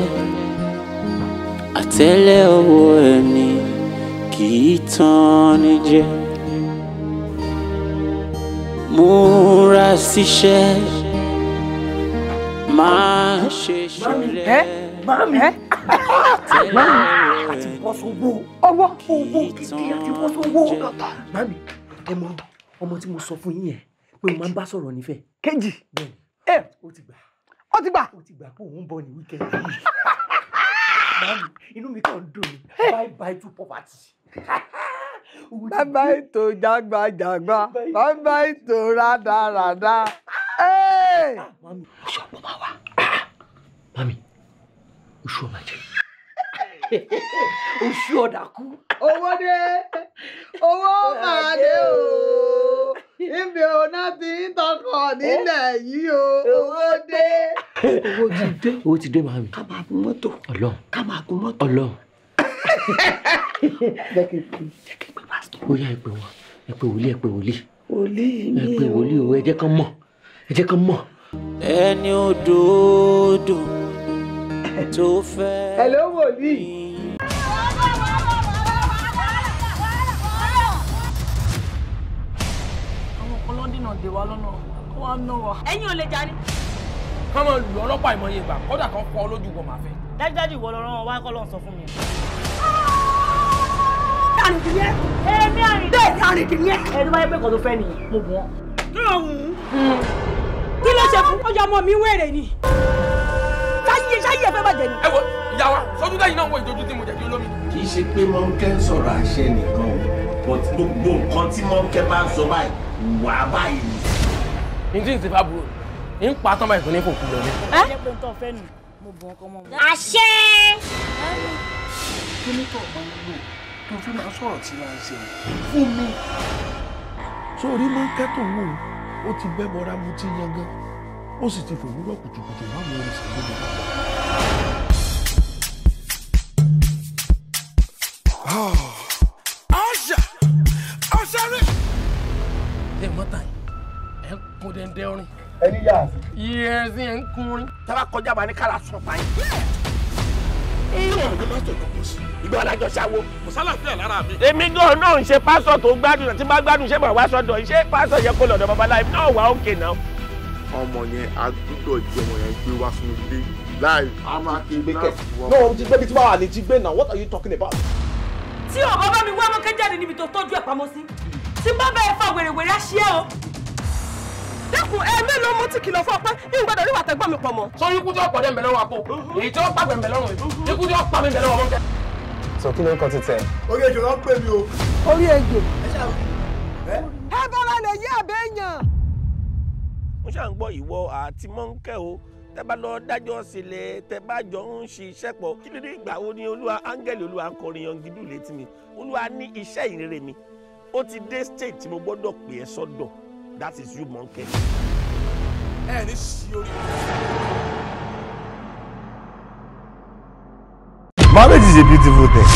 àtẹ́lẹ̀ ọwọ́ ẹni kì í tán ni jẹ. Múra síṣẹ́, má ṣe ṣọ̀lẹ. Mami, mami, àti bọ́ sówó. Ọwọ́ owó gidi àti bọ́ sówó. Mami, ẹ mọ ọmọ tí mo sọ fún yín yẹn pé mo máa ń bá sọ̀rọ̀ nífẹ̀ẹ́. Kejì. Bẹ́ẹ̀ni. Ẹ ó ti gbà. Ó ti gbà. Ó ti gbà pé òun ń bọ̀ ní wíkẹ́ndì yìí. Mami, inú mi kàn ń dùn ní. Bye bye to poverty. Bye bye to jágbajàgba. Bye bye to rádaràda. Mami, oṣù ọ̀pọ̀ máa wà. Mami, oṣù ọ̀ma jẹ. Oṣù ọ̀dà kú. Owó dé, owó máa dé o. Ibi ọ̀nà tí ń tọkọ̀ nílẹ̀ yìí o, owó dé. Owó ti dé. Owó ti dé màmí. Ká máa gun mọ́tò. Ọlọ́run. Ká máa gun mọ́tò. Ọlọ́run. Jẹ́ kí n pè pásítọ̀. Ó yá ẹ pè wọ́n, ẹ pè wòlíì, ẹ pè wòlíì. Wòlíì mi o. Ẹ pè wòlíì o, ẹ jẹ́ kán mọ̀, ẹ jẹ́ kán mọ̀. Ẹni òdòdó tó fẹ́. Hello wòlíì. Àwọn kan ló ń dènà dè wá lọ́nà, wọ́n á ná wa. Ẹ̀yin ò lè jà ní. Kán máa lù ọlọ́pàá ìmọ̀ye ìgbà, kódà kan fọ́ lójú wọn máa fẹ́. Dájúdájú ìwọ lọ rán wọn wá kọ́ ló ń sọ fún mi. Àrìndì yẹn. Èmi àrìndì. Bẹ́ẹ̀ ni àrìndì yẹn. Ẹ tó bá yẹ pé kò tó fẹ́ nìyẹn, mo bù wọn. Kí ló wù ú? Kí ló ṣe fún? Ọjà ọmọ mi wèrè ni. Sáyé sáyé ẹ fẹ́ bàjẹ́ ni. Ẹ wo ìyá wa, sọdún lẹ́yìn náà wo ìdojú tí mo jẹ̀dí olómi. Kì í ṣe pé Mọ́ńkẹ́ ń sọ̀rọ̀ àṣẹ nìkan o, but gbogbo nǹkan tí Mọ́ńkẹ́ bá ń sọ báyìí, wà á báyìí ni. N tí ń ṣe bá burú, n pa tán báyìí kò ní fò kú lọ ní. Ẹ jẹ́ pé n tó fẹ́ nù, mo bù wọn kọ́ mọ́ mi. Àṣẹ. Kí ni tó máa ń lò tó fi máa sọ̀rọ̀ tí máa ń ṣe fún mi? Sórí Mọ́ńkẹ́ tó ń wò ó ti bẹ́ bọ́ra mu ti yangan, ó sì ti fòwúrọ̀ kùtùkùtù máwọn orin gbogbo papọ̀. Ọ̀ṣà ọ̀ṣàrẹ́. Ṣé mọ́tà yìí ẹ̀ ń kún dẹ́ndẹ́ orin? Ẹni yà á sí. Yẹ́sì ẹ̀ ń kún orin. Tábà kọjá bá ní kàlà sọ pa yín. Ìgbà alájọ ṣáwó. Kò sálàfíà lára mi. Èmi gan náà ń ṣe pásọ̀ tó gbádùn àti bá gbádùn ṣé màá wá sọ́dọ̀ ṣé pásọ̀ yẹ kó lọ́dọ̀ babaláwo náà wà ókè náà. Ọmọ yẹn a gbúdọ̀ jí ọmọ yẹn gbé wá sínú ilé láì. A máa kí gbé kẹ̀. No, ti gbé bí tí wàá lè jí gbé náà. What are you talking about? Tí o bá bá mi wá Mọ́ńkẹ́ jáde níbi tó tọ́jú ẹ̀ pamọ́ sí, tí bá bá ẹ fa wèrèwèrè á ṣe é o. Dẹ́kun ẹ mélòó mo ti kìlọ̀ fún ọ pé mi ò gbọ́dọ̀ rí wàtẹ́gbọ́n mi pọ̀ mọ́. Sọ ikú tí ó pọ̀ dé ń bẹ lọ́wọ́ àpò, èyí tí ó pàgbẹ́ ń bẹ lọ́rùn mi, ikú tí ó pa mi ń bẹ lọ́wọ́ Mọ́ńkẹ́. Sọ kí ló ń kọ títẹ? Orí ejò ló ń pè mí o. Orí ejò. Ẹ bọ́lá lè yí àbẹ́yàn. Mo ṣáà ń gbọ́ ìwọ àti Mọ́ńkẹ́ o, tẹ́ bá lọ dájọ́ sílẹ̀, tẹ́ bá jọ ń ṣiṣẹ́ pọ̀. Kí ló dé ìgbà wo ni Olúwa áńgẹ́lì Olúwa ń kọrin yangidu létí mi? Olúwa ní iṣẹ́ ìrere mi. Ó ti dé stage tí mo gbọ́dọ̀ pè ẹ́ sọ́dọ̀. That is you, Mọ́ńkẹ́. Ẹ ní sí orí. Marriage is a beautiful thing.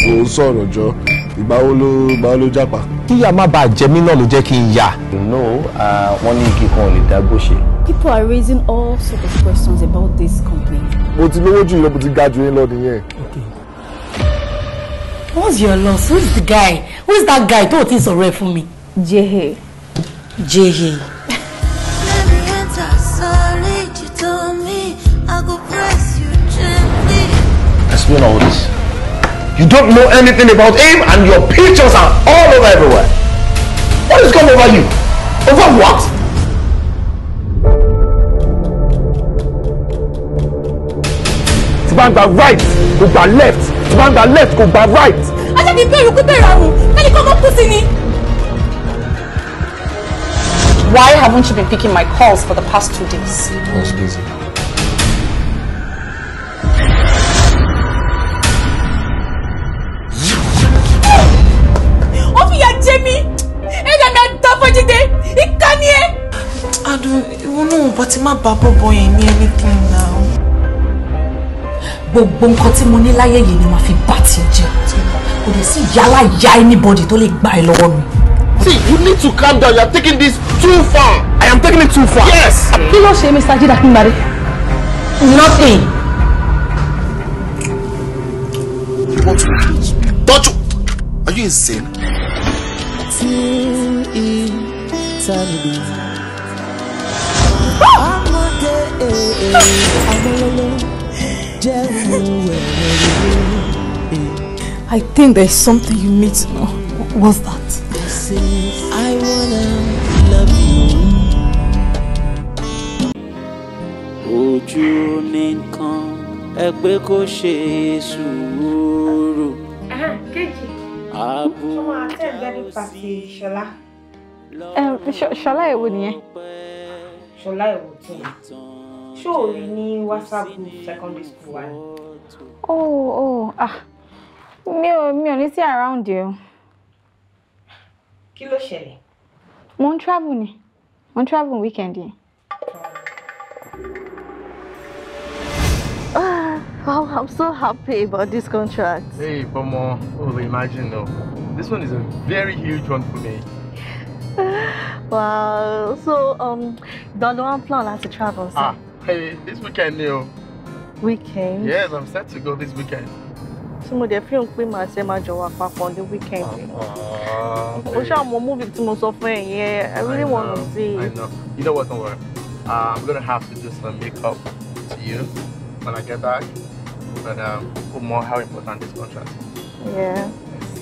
Ó sọ̀rọ̀ jọ, ìgbà wo ló jápa? Kíyà má bàa jẹ mí náà ló jẹ́ kí n yà. No, wọ́n ní igi kan ò lè dágbó ṣe. People are raising all sorts of questions about this company. Mo ti lówó jù yín lọ, mo ti ga jù yín lọ nìyẹn. What's your loss? Who's the guy? Who's that guy tó o ti sọ̀rọ̀ ẹ̀ fún mi? Jehe. Jehe. Let me enter solid, you told me I go press you gently. Explain all this. You don't know anything about him and your pictures are all over everywhere. What has come over you? Over what? Tí bá ń gba right, kò gba left. Tí bá ń gba left, kò gba right. Ajá kìí bẹ̀rù kú bẹ̀rù àrùn, kẹ́ni kọ́ mọ́ kú sí ni. Why haven't you been picking my calls for the past 2 days? I was busy. Ó fìyà jẹ mí, Àti má bá bọ̀bọ̀ yẹn ní anything now. Gbogbo nǹkan tí mo ní láyé yìí ni màá fi bá tiẹ̀ jẹ́. Kò dẹ̀ sí yálà ya anybody tó lè gbà ẹ́ lọ́wọ́ mi. See, you need to calm down. You are taking this too far. I am taking it too far. Yes. Kí ló ṣe Mr. Jide Akingbade? Nothing. You want to touch? Are you insane? Till eternity. I think there's something you need to know. What's that? I wanna love you. Ojú nìkan ẹ pé kó ṣe sùúrù. Kejì, ṣé máa attend wedding party Ṣọlá? Ṣọlá èwo nìyẹn? Ṣọlá èwo tí ni? Ṣé o rí ní WhatsApp group secondary school wa ni? Oh, ah, mi ò ní sí around you. Kí ló ṣẹlẹ̀? Mo ń travel ni. Mo ń travel weekend yìí. Wow, I'm so happy about this contract. Hey, Bomo, oh, imagine though. This one is a very huge one for me. Wow, so don't one plan to travel. So. Ah, hey, this weekend, Neil. Weekend? Yes, I'm set to go this weekend. So mo dey feel pé màá ṣe máa jọ wà papọ̀ the weekend. Mo movie tí mo sọ fún ẹ yẹn. I really want to see. I know. You know what? Don't worry. I'm gonna have to do some makeup to you when I get back. But more how important this contract is. Yeah.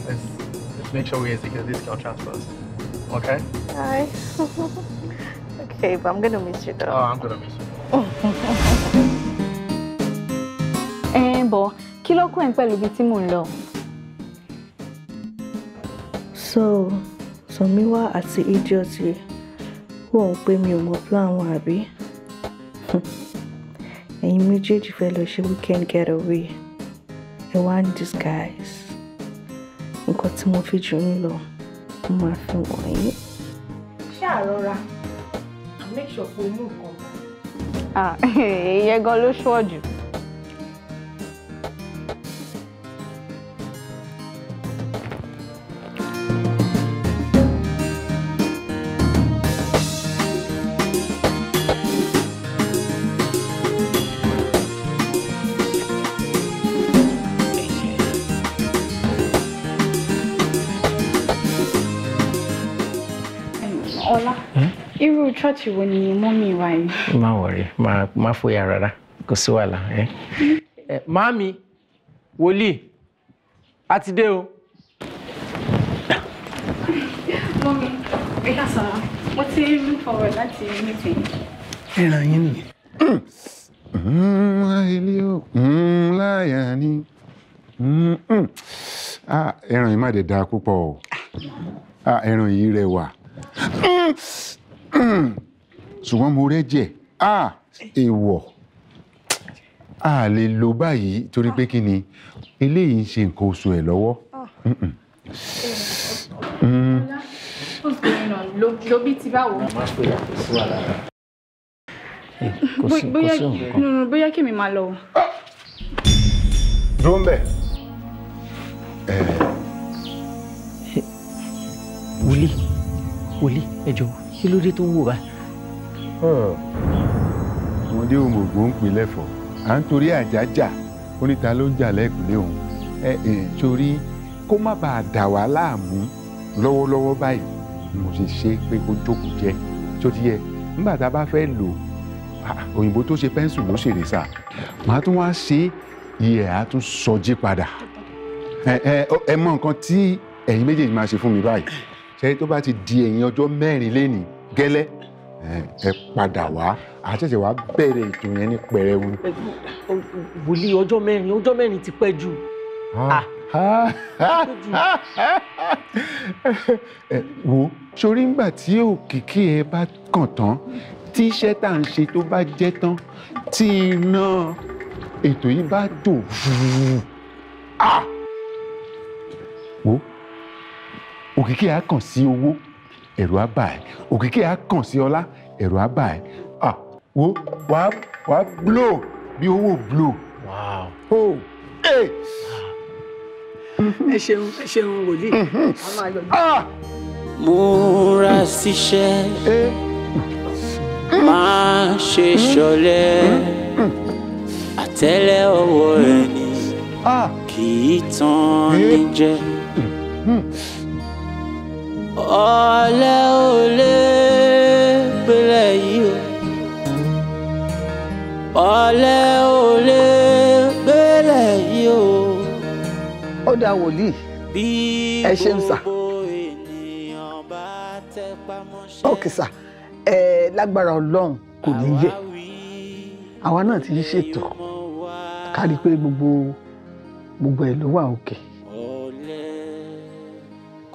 Let's make sure we execute this contract first. Okay? Hi. Okay, but I'm gonna miss you though. Oh, I'm gonna miss you. But kí ló kàn ẹ́ pẹ̀lú ibi tí mò ń lọ? So, Sọ̀míwá àti idiot yìí wọ́n ń pè mí ò mọ plan wọn àbí? Ẹ̀yin méjèèjì fẹ́ lọ ṣe weekend getaway. Ẹ wá ń disguise. Nǹkan tí mo fi jù yín lọ, mo máa fi wọ̀nyí. Ṣáà rọra and make sure pé o mú nǹkan. Ah, ìyẹn gan ló ṣọ́ jù. Ọlá, irú church wo ni mọ́mí wa yìí? Má worry, má fòyà rárá, kò sí wàhálà. Màámi, wòlíì, a ti dé o. Mọ́mí, ẹ ká sọ̀rọ̀, mo ti ń look forward láti meeting. Ẹran yín nìyẹn. Láyà ni. Ẹran yìí má dé dáa púpọ̀ o. Ẹran yìí rẹwà. Ṣùgbọ́n mo rẹ́jẹ̀ èèwọ̀ a lè lò báyìí torí pé kí ni eléyìí ń ṣe nǹkan oṣù ẹ̀ lọ́wọ́. What's going on? Lóbi ti báwo? Bóyá kí mi máa lọ. Dúró ń bẹ̀. Wòlíì, wòlíì, ẹ jọ̀ọ́, kí ló dé tó ń wò báyìí? Ọmọdé òmùgbò ń pè lẹ́fọ̀ọ́, à ń torí àjájà, oníta ló ń jà lẹ́kùnlé òun. Ẹ ẹ torí kó má bàa dà wá láàmú lọ́wọ́lọ́wọ́ báyìí ni mo ṣe ṣe pé kó jókòó jẹ́ tó ti yẹ. Nígbà tá a bá fẹ́ lò ó, òyìnbó tó ṣe pẹ́ńsù ló ṣèrè sá, màá tún wá ṣe iyẹ̀ á tún sọjí padà. Ẹ mọ nǹkan tí ẹ̀yin méjèèjì máa ṣe fún mi báyìí. Ṣé tó bá ti di ẹ̀yìn ọjọ́ mẹ́rin lénìí gẹ́lẹ́ ẹ padà wá, a ṣẹ̀ṣẹ̀ wá bẹ̀rẹ̀ ètò yẹn ní pẹrẹwu. Wòlíì, ọjọ́ mẹ́rin ti pẹ́ jù. Wo sórí ńgbà tí òkìkí ẹ bá kàn tán, tí iṣẹ́ tá à ń ṣe tó bá jẹ́ tán, tí iná ètò yìí bá dò wo òkìkí á kàn sí owó, ẹ̀rù á bà ẹ́. Òkìkí á kàn sí ọlá, ẹ̀rù á bà ẹ́. Wo wàá blow bí owó blow. Wow. Oh. Hey. Ẹ ṣeun, ẹ ṣeun wòlíì. A máa yọjú. Múra síṣẹ́, má ṣe ṣọ̀lẹ, àtẹ́lẹ̀ ọwọ́ ẹni kì í tàn ní jẹ. Ọ̀lẹ ò lè gbélé yìí o, ọ̀lẹ ò lè gbélé yìí o. Ó dáa wòlíì, ẹ ṣeun sà. Ok sà, ẹ lágbára Ọlọ́run kò ní yẹ. Àwa náà ti ń ṣètò ká rí i pé gbogbo ẹ̀ ló wà òkè.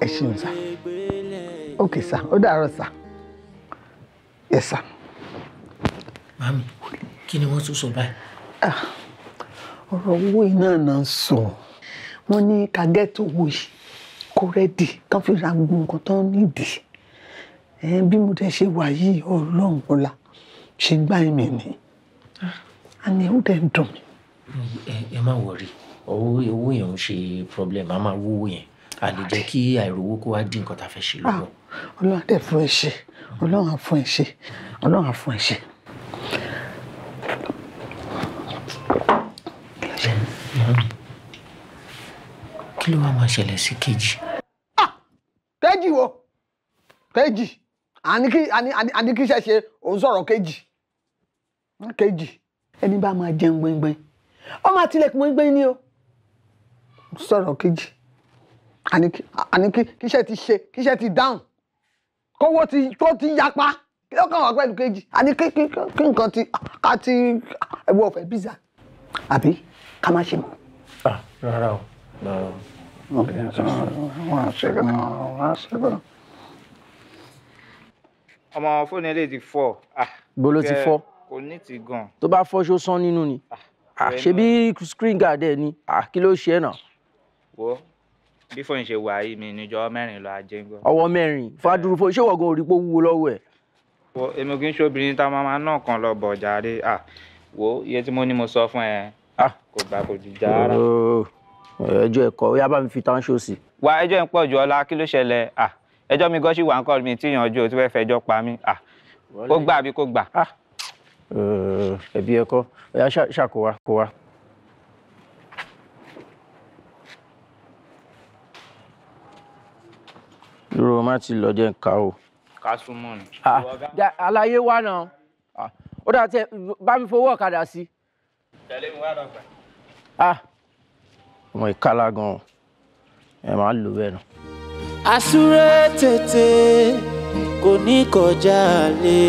Ẹ ṣeun sà. Ok sà, ó dàárọ̀ sà. Yes sà. Mami, kí ni wọ́n tún sọ báyìí? Ọ̀rọ̀ owó iná náà ń sọ. Wọ́n ní ká gẹ́tò owó yìí kó rẹ́dì kán fi ra gbogbo nǹkan tó ń nídìí. Bí mo dẹ̀ ṣe wà yìí, Ọlọ́run ọ̀la ṣe gbá ẹ̀mí ni. Àní ó dẹ̀ ń dùn mí. Ẹ má wọrí, owó yẹn ń ṣe problem, a máa wówó yẹn. A lè jẹ́ kí àìrówó kó wá dín nǹkan tá a fẹ́ ṣe lọ́wọ́. Ọlọ́run á dẹ̀ fún ẹ ṣe, Ọlọ́run á fún ẹ ṣe, Ọlọ́run á fún ẹ ṣe. Kí ló wá máa ṣẹlẹ̀ sí Kejì? Kejì wo? Kejì àní kí iṣẹ́ ṣe òun sọ̀rọ̀ Kejì. Kejì ẹni bá máa jẹun gbẹ́ngbẹ́ng, ó máa tilẹ̀kùn gbẹ́ngbẹ́ng ni o. Sọ̀rọ̀ Kejì àní kí iṣẹ́ ti ṣe, kí iṣẹ́ ti dáhùn, kówó tó ti yapa, kí ló kàn wá pẹ̀lú Kejì? Àní kí nǹkan ti ká ti ẹ̀wọ̀ ọ̀fẹ́ bíza àbí ká má ṣe mọ́. Rárá o. Rárá o. Ọmọ fóònù eléyìí ti fọ́. Bó ló ti fọ́? Kò ní ti gan. Tó bá fọ́ ṣó sán nínú ni. Ṣebí screen guard ẹ ni, kí ló ṣe é náà? Wo bí fóònù ṣe wà yìí mi níjọ́ mẹ́rin lọ ajé ń gbọ́. Ọwọ́ mẹ́rin fàdúrú fún ṣé wọ̀gàn ò rí pé ó wúwo lọ́wọ́ ẹ̀. Wo èmi kì í ṣe obìnrin tá a máa ná kan lọ bọ̀ jàre. Wo iye tí mo ní mo sọ fún ẹ kò gbà kò dìjà rárá. Ẹjọ́ ẹ̀kọ́ ó yá bá mi fi tánṣó sí. Wá ẹjọ́ ń pọ̀ jù ọlá, kí ló ṣẹlẹ̀? Ẹjọ́ mi gan ṣì wà ń kọ́ mi tí ìyànjú ò tí fẹ́ fẹjọ́ pa mí. Kó gbà àbí kó gbà. Ẹbí ẹ̀kọ́ ó yá ṣàkówá kó wá. Dúró má ti lọ jẹ́ nǹka o. Ká súnmọ́ ni. Àlàyé wa náà ó dà tẹ bá mi fowó ọ̀kadà sí. Tẹ̀lé mi wá lọ́gbà. Ọmọ ìkálá gan-an ẹ máa lò bẹ́ẹ̀ náà. Àsúré tètè kò ní kọjá lé,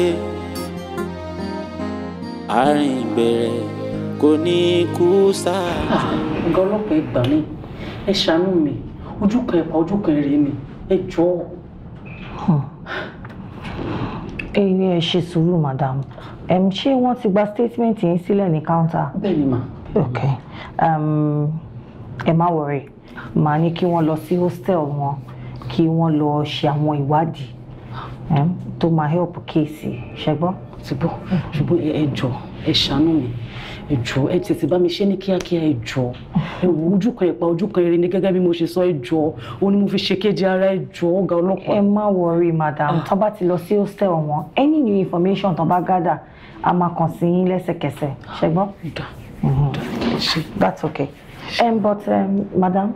àrìngbẹ̀rẹ̀ kò ní kú sáà. Ọ̀gá ọlọ́pàá ẹ gbà mí, ẹ ṣàánú mi, ojú kan ẹ̀pà ojú kan èrè mi, ẹ jọ̀ọ́. Ẹ̀yin ẹ ṣe sùúrù madam. Ṣé wọ́n ti gba statement yín sílẹ̀ ní counter? Bẹ́ẹ̀ ni mà. Ok, ẹ má worry, màá ní kí wọ́n lọ sí hostel wọn kí wọ́n lọ ṣe àwọn ìwádìí tó máa help kéèsì, ṣẹgbọ́n. Ti gbọ́, ṣùgbọ́n ẹ jọ̀ọ́ ẹ ṣàánú mi, ẹ jọ̀ọ́ ẹ tètè bá mi ṣe ní kíákíá, ẹ jọ̀ọ́ ẹ wò ojú kan ẹ̀pà ojú kan eré ni gẹ́gẹ́ bí mo ṣe sọ, ẹ jọ̀ọ́ ó ní mo fi ṣe kéje ara, ẹ jọ̀ọ́ ọ̀gá ọlọ́pàá. Ẹ má worry madam, tó bá ti lọ sí hostel wọn, any new information tó bá gather a máa kàn sí yín lẹ́sẹ̀kẹsẹ̀, ṣẹgbọ́n. That's okay. But madam,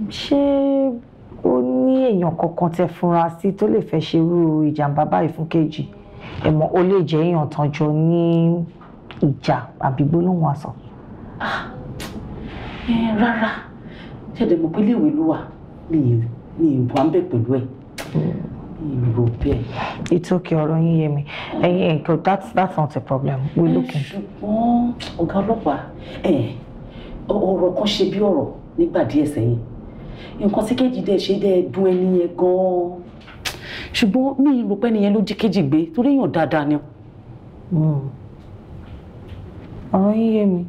ṣé ó ní èèyàn kankan tẹ́ fura sí tó lè fẹ́ ṣerú ìjàmbá báyìí fún Kejì? Ẹ mọ̀ ó lè jẹ́ èèyàn tán jọ ní ìjà àbí gbólóhùn asọ̀. Rárá, ṣẹ̀dẹ̀ mọ̀ pé iléèwé ló wà, mi ì wà ń bẹ̀ pẹ̀lú ẹ̀, mi ì rò bẹ́ẹ̀. It's okay, ọ̀rọ̀ yín yé mi. Ẹ̀yin ẹ̀kọ́, that's not a problem. We're looking. Ṣùgbọ́n ọ̀gá ọlọ́pàá, ọ̀rọ̀ kan ṣe bí ọ̀rọ̀ nígbà díẹ̀ sẹ́yìn. Nǹkan tí Kejì dẹ̀ ṣe dẹ̀ dùn ẹni yẹn gan-an. Ṣùgbọ́n mi ì rò pé ẹni yẹn ló jí Kejì gbé torí èèyàn dáadáa ni. Ọ̀rọ̀ yín yé mi,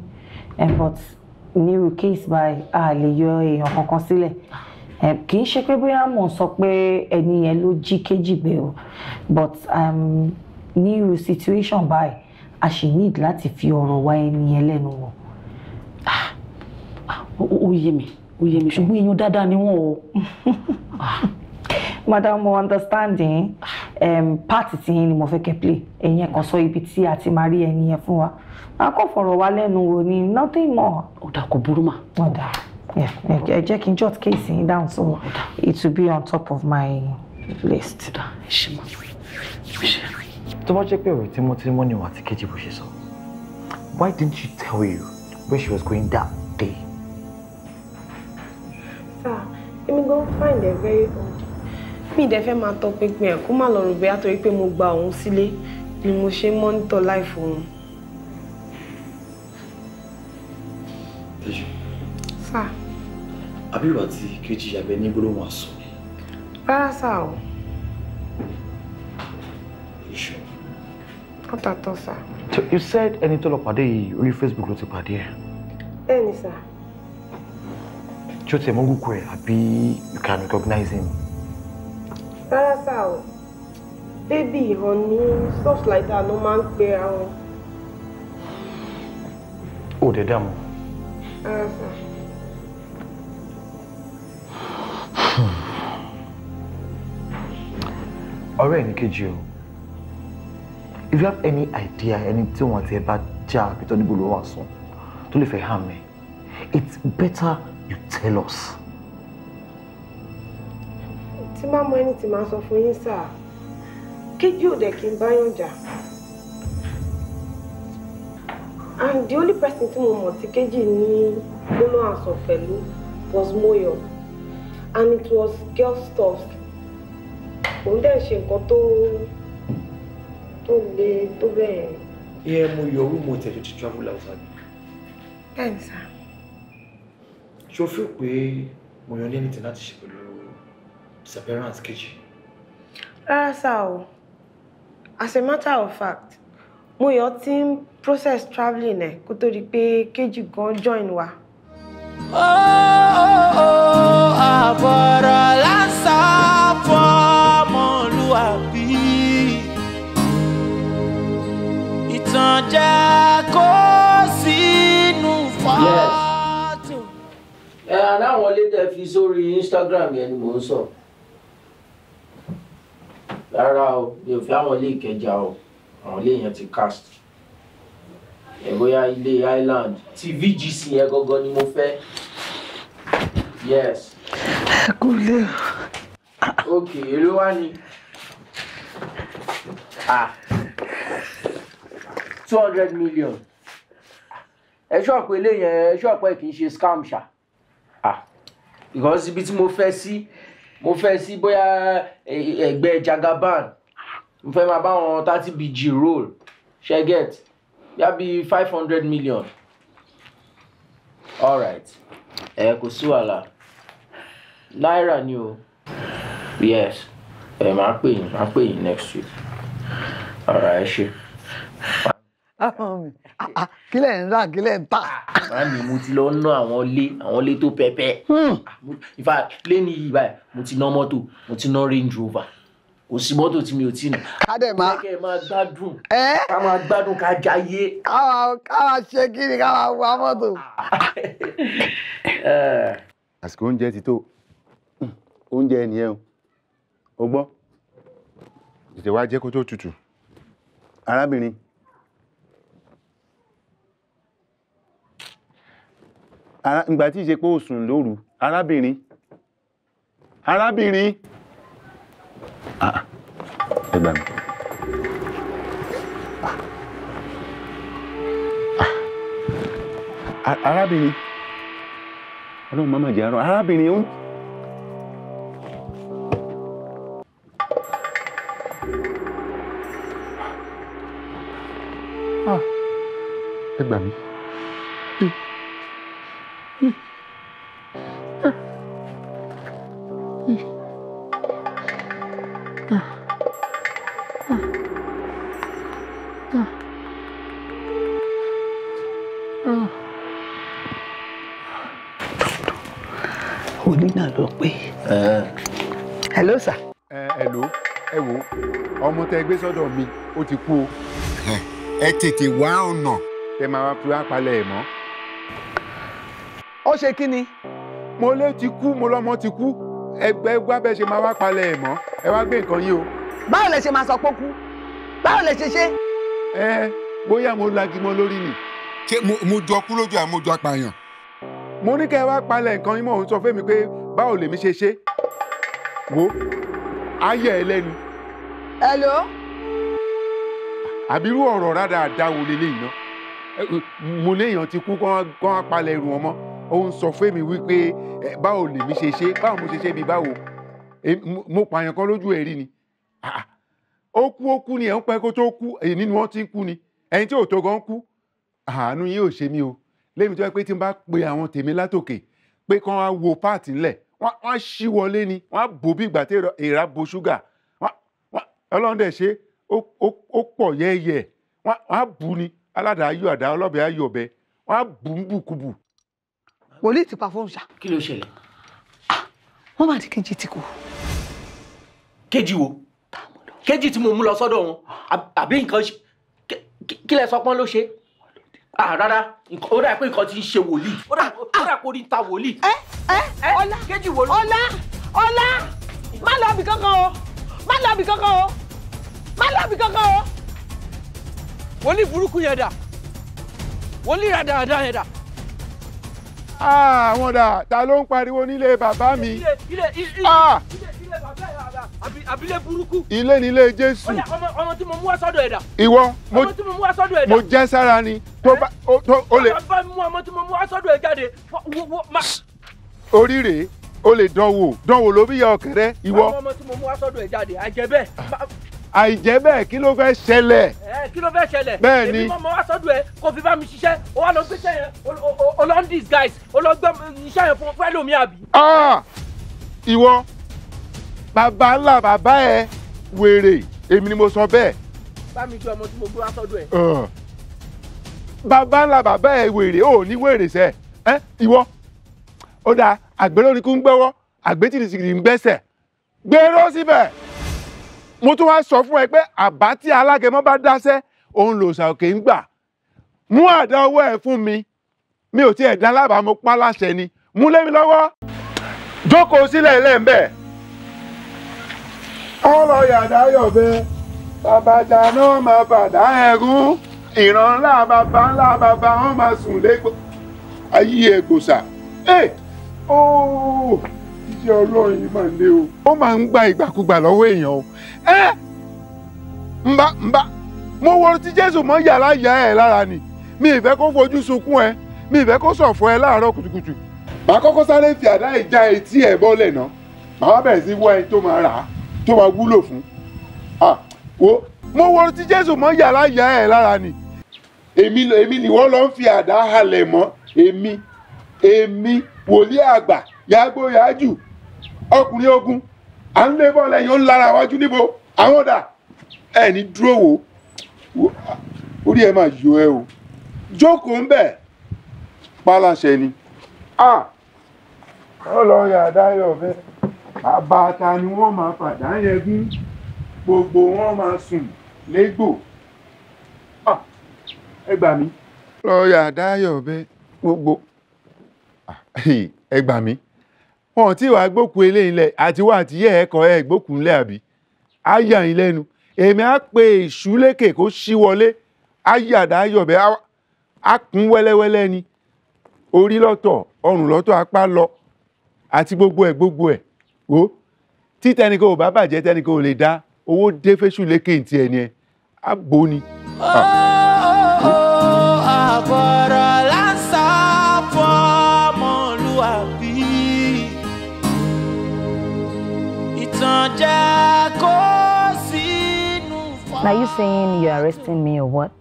but nírú case báyìí a lè yọ èèyàn kankan sílẹ̀. Kì í ṣe pé bóyá mò ń sọ pé ẹni yẹn ló jí Kejì gbé o, but Ní irú situation báyìí, a ṣì need láti fi ọ̀rọ̀ wá ẹni yẹn lẹ́nu wò. Ó yé mi, ó yé mi, ṣùgbọ́n èèyàn dáadáa ni wọ́n o. Madam, mo understanding part tí yín ni mo fẹ́ kẹ́ play. Ẹ̀yin ẹ kàn sọ ibi tí a ti máa rí ẹni yẹn fún wa. A kò fọ̀rọ̀ wá lẹ́nu wò ni, nothing more. Ó dáa, kò burú mà. Ó dáa. Ẹ jẹ́ kí n jot case yín down so it will be on top of my list. Tó bá jẹ́ pé ọ̀rẹ́ tímọ́tímọ́ ni wà àti Kejì bó ṣe sọ, why didn't she tell you where she was going that day? Sir, èmi gan find it very odd. Mi dẹ̀ fẹ́ máa tọpinpin ẹ̀ kó má lọ rò bóyá torí pé mo gba òun sílé ni mo ṣe ń monitor life òun. Tẹ́jú. Sir. Àbí ìwà tí Kejì abẹ ní gbólóhùn àsọ ni? Rárá sir o. You sure? Not at all, sir. So you said ẹni tó lọ pàdé yìí orí Facebook ló ti pàdé ẹ̀. Bẹ́ẹ̀ni sir. Ṣé o tiẹ̀ mọ̀ orúkọ ẹ̀ àbí you can recognize him? Rárá sir o. Baby, honey, stuff like that ló máa ń pe àwọn. Ó dẹ̀ dààmú. Rárá sir. Ọ̀rẹ́ ẹ̀ ní Kejì o. If you have any idea ẹni tí wọ́n ti ẹ bá já àbí tó níbo ló wà sùn tó lè fẹ́ hàn mí, it's better you tell us. Tí máa mọ ẹni tí máa sọ fún yín sir, Kejì ò dẹ̀ kí n báyàn jà. And the only person tí mo mọ̀ tí Kejì ní gbólóhùn àsọ pẹ̀lú was Moyo, and it was girl stuff. Òun dẹ̀ ṣe nǹkan tó le tó bẹ́ẹ̀. Yeah, Moyo, owó mo tẹ̀lé ti travel out àbí? Bẹ́ẹ̀ni sir. Ṣé o feel pé Moyo ní anything láti ṣe pẹ̀lú disappearance Kejì? Rárá sir o. As a matter of fact, Moyo ti ń process travelling ẹ̀ kó tó di pé Kejì gan join wa. Àbọ̀rọ̀ lásán fọmọlúwàbí. Ìtànjẹ kó sínú fọ́tò. Ẹ aláwọn ilé tẹ fi sórí Instagram yẹn ni mò ń sọ. Rárá o, mi ò fẹ́ àwọn ilé Ìkẹjà o, àwọn ilé yẹn ti cast. Ẹ bóyá ilé Island ti VGC yẹn gangan ni mo fẹ́. Yes. Ẹ kú lé o. Ok, èló wá ni? Ah, 200 million. Ẹ ṣọ́ pé ilé yẹn, ẹ ṣọ́ pé kì í ṣe scam ṣá. Ah, because ibi tí mo fẹ́ sí bóyá ẹgbẹ́ Jagaban. Mo fẹ́ máa bá wọn 30 BG roll. Ṣé get? Bóyá bí 500 million. All right. Ẹ kò sí wàhálà. Náírà ni o. Yes. Ẹ máa pè yín next week. All right, ẹ ṣé. Kí lẹ̀ ń rà, kí lẹ̀ ń tà? Màámi, mo ti lọ ná àwọn ilé tó pẹpẹ. In fact, lẹ́ni yìí báyìí, mo ti ná mọ́tò, mo ti ná Range Rover. Kò sí mọ́tò tí mi ò tí ná. Ká dẹ̀ máa. Kẹ́ ẹ máa gbádùn. Ká máa gbádùn, ká jayé. Ká máa ṣe kí ni, ká máa wa mọ́tò. Àsìkò oúnjẹ ti tó. Oúnjẹ nìyẹn o. O gbọ́. Tètè wá jẹ́ kó tó tutù. Arábìnrin. Ìgbà tí ìṣe pé ó sùn lóru, arábìnrin. Arábìnrin. Ẹ gbà mí. Arábìnrin. Ọlọ́run má mà jẹ́ àárọ̀. Arábìnrin ó ń. Ẹ gbà mí. Òní náà ló pé. Hello sir. Hello. Ẹ wo ọmọ tẹ gbé sọ́dọ̀ mi ó ti kú o. Ẹ tètè wá ọ̀nà tẹ máa fi wá palẹ̀ ẹ̀ mọ́. Ó ṣe kí ni. Mo lé ti kú, mo lọ́mọ ti kú, ẹgbẹ́ wá bẹ́ẹ̀ ṣe máa wá palẹ̀ ẹ̀ mọ́, ẹ wá gbé nǹkan yín o. Báwo lẹ ṣe máa sọ pé ó kú? Báwo lẹ ṣe ṣe? Ẹ bóyá mo lagi mọ́ lórí ni. Ṣé mo jọ kú lójú àmọ́ ojú apààyàn? Mo ní kẹ́ ẹ wá palẹ̀ nǹkan yín mọ́, òun sọ fún mi pé báwo lèmi ṣe ṣe. Wo ayé ẹ lẹ́nu. Hello. Àbírú ọ̀rọ̀ rádaràda wo leléyìí ná? Mo léèyàn ti kú kán wá palẹ̀ ẹrù wọn mọ́. Ó ń sọ fún mi wípé báwo lèmi ṣe ṣe, báwo mo ṣe ṣe bí báwo. Mo pààyàn kan lójú ẹ̀ rí ni. Ó kú ni ẹ̀ ń pẹ́ kó tó kú, èyí nínú wọn ti ń kú ni. Ẹni tí ò tó gan kú. Àánú yín ò ṣe mí o. Lémi tó yẹ pé tí n bá pe àwọn tèmi látòkè pé kán wá wo páàtì ńlẹ̀, wọ́n á ṣí wọlé ni, wọ́n á bò bí ìgbà tí èèrà bo ṣúgà. Ọlọ́run dẹ̀ ṣe ó pọ̀ yẹ́yẹ́, wọ́n á bù ni, aládàá ayọ̀ àdá, ọlọ́bẹ̀ ayọ̀ ọ̀bẹ, wọ́n á bù ń bùkúbù. Wòlíì ti pa fóònù ṣá. Kí ló ṣẹlẹ̀? Wọ́n máa ní Kejì ti kú. Kejì wo? Kejì tí mo mú lọ sọ́dọ̀ wọn, àbí nǹkan kí lẹ sọ pọ́n ló ṣe? Rárá, ó dà pé nǹkan ti ń ṣe wòlíì. Ó dà pé orí ń ta wòlíì. Ọlá, Kejì wo ló? Ọlá, Ọlá, má lọ ibì kankan o, má lọ ibì kankan o, má lọ ibì kankan o. Wòlíì burúkú yẹn dà, wòlíì rádaràda yẹn dà. Àwọn dà, ta ló ń pariwo nílé bàbá mi? Ilé bàbá ẹ̀ àbílẹ̀ burúkú. Ilé nílé Jésù. Ọmọ tí mo mú wá sọ́dọ̀ ẹ̀ dà. Ìwọ, ọmọ tí mo mú wá sọ́dọ̀ ẹ̀ dà. Mo jẹ́ sára ni tó bá ó lè. Bàbá mi mú ọmọ tí mo mú wá sọ́dọ̀ ẹ̀ jáde. Orí rèé, o lè dánwò, dánwò ló bí ya ọ̀kẹ́rẹ́, ìwọ. Ọmọ tí mo mú wá sọ́dọ̀ ẹ̀ jáde, àìjẹ́ bẹ́ẹ̀. Àìjẹ́ bẹ́ẹ̀ kí ló fẹ́ ṣẹlẹ̀? Kí ló fẹ́ ṣẹlẹ̀? Bẹ́ẹ̀ ni. Èmi mọ̀ wá sọ́dọ̀ ẹ̀ kò fi bá mi ṣiṣẹ́, ó wá lọ gbé iṣẹ́ yẹn, ó lọ ń disguise, ó lọ gbé iṣẹ́ yẹn fún fẹ́lòmí àbí. Ìwọ, bàbá ńlá bàbá ẹ wèrè, èmi ni mo sọ bẹ́ẹ̀. Bá mi gbé ọmọ tí mo gbé wá sọ́dọ̀ ẹ̀. Bàbá ńlá bàbá ẹ wèrè, ò ní wèrè sẹ́ ẹ ìwọ. Ó dáa, àgbèrò ni kú ń gbẹ́wọ́, àgbétìrìsìrì ń gbẹ́sẹ̀. Gbèrò síbẹ̀. Mo tún wá sọ fún ẹ pé àbá tí alágẹmọ bá dáṣẹ́ òun lòṣà òkè ń gbà. Mú àdá ọwọ́ ẹ fún mi, mi ò tiẹ̀ dá lábàá, mo pa láṣẹ ni, mú lé mi lọ́wọ́. Jókòó sílẹ̀ lẹ́ẹ̀mbẹ́. Ọlọ́yàdá yọ̀bẹ, bàbá dáná máa bàdá ẹ̀gún, ìran ńlá bàbá ńlá bàbá wọn máa sùn légbò. Ayé ẹgbòsà. Ẹ ooo, iṣẹ́ Ọlọ́run yìí máa ń lé o. Ó máa ń gba ìgbàkúgbà lọ́wọ́ èèyàn o. Ẹ nbá mo wo ti Jésù mọ́ yàrá ìyá ẹ̀ lára ni. Mi ì fẹ́ kó fojú sunkún ẹ, mi ì fẹ́ kó ṣọ̀fọ̀ ẹ láàárọ̀ kùtùkùtù. Màá kọ́kọ́ sáré fi àdá ìjà etí ẹ̀ bọ́lẹ̀ náà. Màá wá bẹ̀rẹ̀ sí wá ẹni tó máa rà á, tó máa wúlò fún. Wo mo wo ti Jésù mọ́ yàrá ìyá ẹ̀ lára ni. Èmi ni wọ́n lọ ń fi àdá halẹ̀ mọ́. Èmi wòlíì àgbà yàgbó yàájù ọkùnrin ogun à ń lé bọ́ọ̀lù ẹ̀yìn ó ń lára wájú níbo àwọn ọ̀dà ẹ̀ ní dúró wò orí ẹ̀ máa yọ ẹ o jókòó ń bẹ̀ paláṣẹ ni. Ọlọ́yà dáyọ̀ fẹ́ bàbá ta ni wọ́n máa fàdá yẹn gún gbogbo wọn máa sùn légbò ẹ gbà mí. Ọlọ́yà dáyọ̀ fẹ́ gbogbo ẹ gbà mí. Wọn tí wàá gbókun eléyìí lẹ àti wà àti yẹ ẹkọ ẹ gbókun lẹ àbí á yà yín lẹ́nu. Èmi á pe èṣù lékè kó ṣí wọlé, á yàdá yọ̀bẹ á kún wẹ́lẹ́wẹ́lẹ́ ni, orí lọ́tọ̀ ọrùn lọ́tọ̀ apá lọ àti gbogbo ẹ̀ gbogbo ẹ̀. Wo tí tẹnìkan ò bá bàjẹ́ tẹnìkan ò lè dá owó dé fésù lékè ntí ẹni ẹ á bò ni. Àbọ̀rọ̀ lásà fọmọlúwàbí ìtànjẹ kó sínú. Now you saying you're arresting me or what?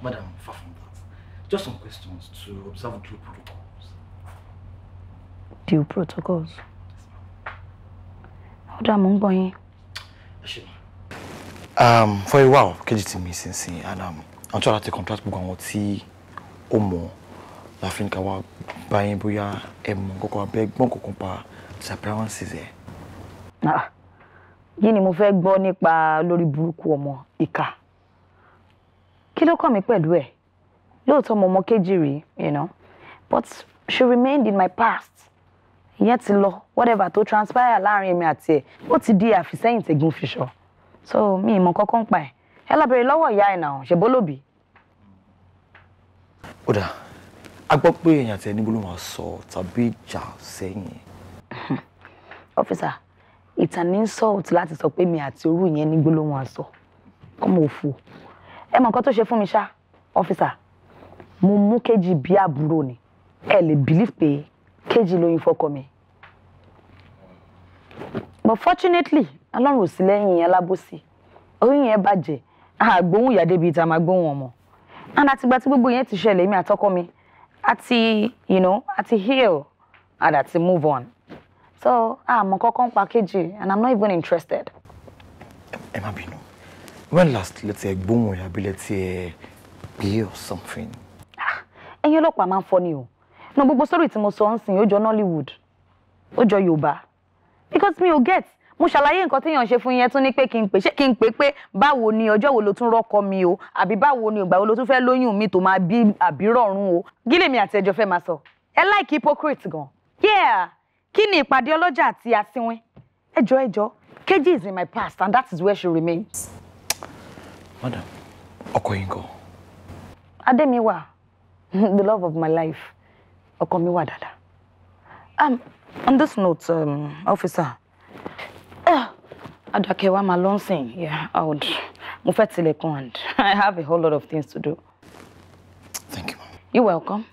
Madam, far from that. Just some questions to observe due protocols. Due protocols? Ó dà, mò ń gbọ́ yín. For a while, Kejì ti mi sinsin and I'm trying to contract gbogbo àwọn tí ó mọ̀ láàfin ká wá bá yín bóyá ẹ mọ̀ kọ́kọ́ abẹ́ gbọ́n kọ̀ọ̀kan pa disappearances ẹ̀. Ah, Yìí ni mo fẹ́ gbọ́ nípa lórí burúkú ọmọ ìkà. Kí ló kàn mí pẹ̀lú ẹ̀? Lóòótọ́ mo mọ Kejì rí, you know, but she remained in my past. Ìyẹn ti lọ, whatever tó transpire láàrin èmi àti ẹ̀, ó ti di àfisẹ́yìn tẹ̀gùn fiṣọ. So mi ì mọ kankan pa ẹ̀. Ẹ lọ bèrè lọ́wọ́ ìyá ẹ̀ náà, ṣe bólóbì. Ó dáa, a gbọ́ pé èèyàn àti ẹni gbólóhùn asọ̀ tàbí ìjà sẹ́yìn. Officer, it's an insult láti sọ pé mi àti orú yẹn ní gbólóhùn asọ̀. Kọ́mọ òfò. Ẹ mọ nǹkan tó ṣe fún mi ṣá, officer. Mo mú Kejì bí àbúrò ni. Ẹ lè believe pé Kejì lóyún fọ́kọ mi. But fortunately, Ọlọ́run ò sí lẹ́yìn alábòsí. Oyún yẹn bàjẹ́, àgbóhùn ìyá débi ìta máa gbóhùn ọmọ. And àtìgbà tí gbogbo yẹn ti ṣẹlẹ̀, èmi àtọkọ mi, àti, you know, àti heal and àti move on. So, àmọ́ kọ́kọ́ ń pa Kejì and I'm not even interested. Ẹ má bínú. When last let's say gbóhùn ìyá bí let's say pé or something. Ẹ̀yin ọlọ́pàá máa ń fọ́ ni o. No, gbogbo story tí mo sọ ń sìn, ó jọ Nollywood, ó jọ Yorùbá. Because mi ò get, mo ṣàlàyé nǹkan téèyàn ṣe fún yẹn tún ní pé kí n pè, ṣé kí n pè pé báwo ni ọjọ́ wo ló tún rọ́kọ mi o, àbí báwo ni ìgbà wo ló tún fẹ́ lóyún mi tó máa bí àbí rọ̀rùn o. Gílè mi àti ẹjọ́ fẹ́ máa sọ. Ẹ like hypocrite gan. Yeah, kí ni ìpàdé ọlọ́jà àti asínwín? Ẹjọ́ ẹjọ́, Kejì is in my past and that is where she remains. Madam, ọkọ yín ńkọ́? Adémiwá, the love of my life. Ọkọ mi wà dáadáa. On this note, officer, Adake wa máa lọ sìn. Yeah, I would. Mo fẹ́ tilẹ̀kùn and I have a whole lot of things to do. Thank you, ma'am. You're welcome.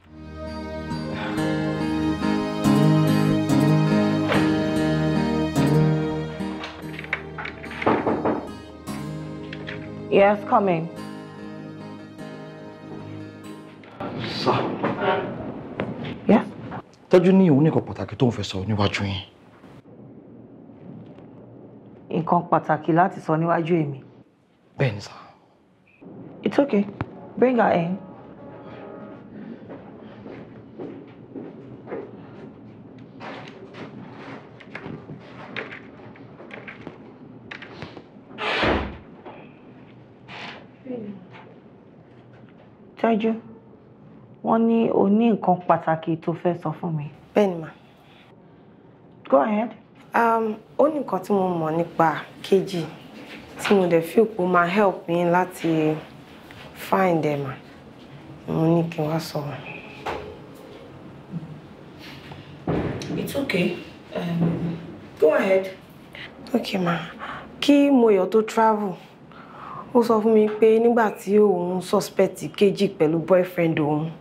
Yes, come in. Sir. Yes. Tọ́jú ní òun nìkan pàtàkì tó ń fẹ́ sọ níwájú yín. Nǹkan pàtàkì láti sọ níwájú èmi. Bẹ́ẹ̀ni sir. It's okay. Bring her in. Tẹ́jú, wọ́n ní o ní nǹkan pàtàkì tó fẹ́ sọ fún mi. Bẹ́ẹ̀ni mà. Go ahead. Ó ní nǹkan tí mo mọ̀ nípa Kejì tí mo dẹ̀ feel pé ó máa help mi láti find ẹ̀ mà. Mo ní kí n wá sọ. It's okay. Go ahead. Okay ma. Kí Moyọ̀ tó travel, ó sọ fún mi pé nígbà tí òun suspect Kejì pẹ̀lú boyfriend òun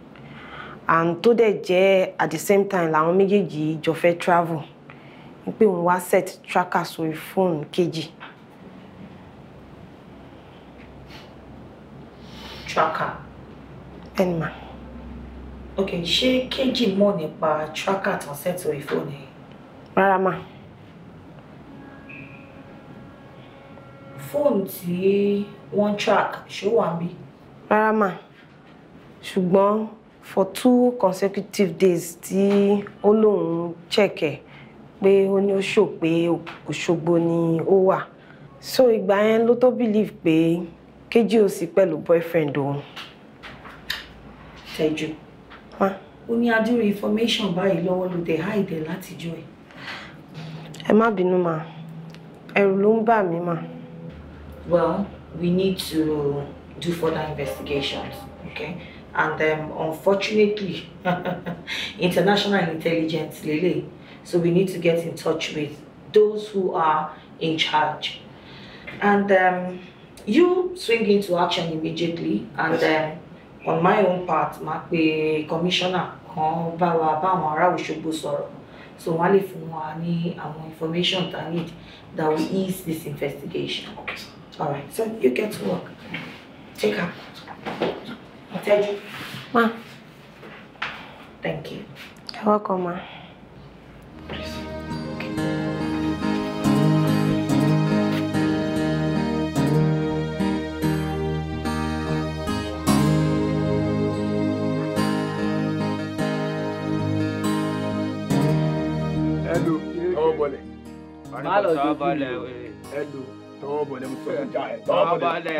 and tó dẹ̀ jẹ́ at the same time làwọn méjèèjì jọ fẹ́ travel, pé òun wá set tracker sórí fóònù Kejì. Tracker? Bẹ́ẹ̀ni mà. Okay, ṣé Kejì mọ̀ nípa tracker tán set sórí fóònù yìí? Rárá mà. Fóònù tí wọ́n track ṣó wà níbí? Rárá mà, ṣùgbọ́n for 2 consecutive days tí ó lóun check ẹ̀ pé ó ní ó ṣò pé Òṣogbo ni ó wà. So ìgbà yẹn ló tó believe pé Kejì ò sí pẹ̀lú boyfriend òun. Tẹ́jú, ó ní adúrú information báyìí lọ́wọ́ ló dé hide látijọ́ ẹ̀. Ẹ má bínú mà, ẹ̀rù ló ń bà mí mà. Well, we need to do further investigations, okay? And unfortunately, international intelligence, lele. So we need to get in touch with those who are in charge. And you swing into action immediately. And then on my own part, ma pe commissioner kan bá wa bá àwọn ará Òṣogbo sọ̀rọ̀. So wọ́n lè fún wa ní àwọn information that need that will ease this investigation. Okay, sir. All right, so you get to work. Take her. Teju. Ma. Thank you. You're welcome, ma. Please. Okay. Hello, ọwọ́ bọ̀lẹ̀. Má lọ sọ bọ́lẹ̀. Hello. Tọwọ́ bọ̀lẹ̀ mo sọ fún ẹ. Tọwọ́ bọ̀lẹ̀.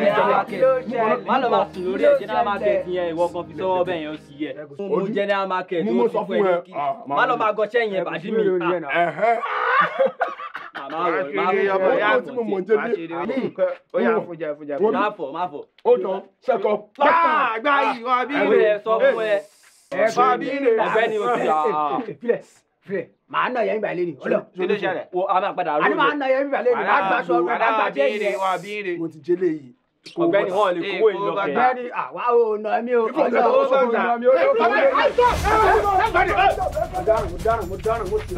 Má lọ máa sùn lórí ẹ̀ general market yẹn ìwọ kan fi sọ́wọ́ bẹ́ẹ̀ yẹn ó sì yẹ. Mo general market ó ti fún ẹ ní kí. Má lọ máa gọṣẹ́ yẹn bàdí mi. Màmá wọ̀ má fọ̀ má fọ̀ má fọ̀. Ó jọ sẹ́kọ̀. Gbá ìwọ bí. Ẹ sọ fún ẹ. Ọ̀gbẹ́ni o ti filẹ màá nà yẹn ìgbà lé ni ọlọ. Kí ló ṣẹlẹ̀? Wo a máa padà rú. Àní màá nà yẹn ìgbà lé ni màá gbà sọ màá gbà jẹ yẹn. Mo ti jẹlé yìí. Ọ̀gbẹ́ni wọn lè kówó ìlọ kẹ. Ọ̀gbẹ́ni àwa ò nà mí o. Ọlọ ò nà mí o. Mo dáràn mo dáràn mo ti.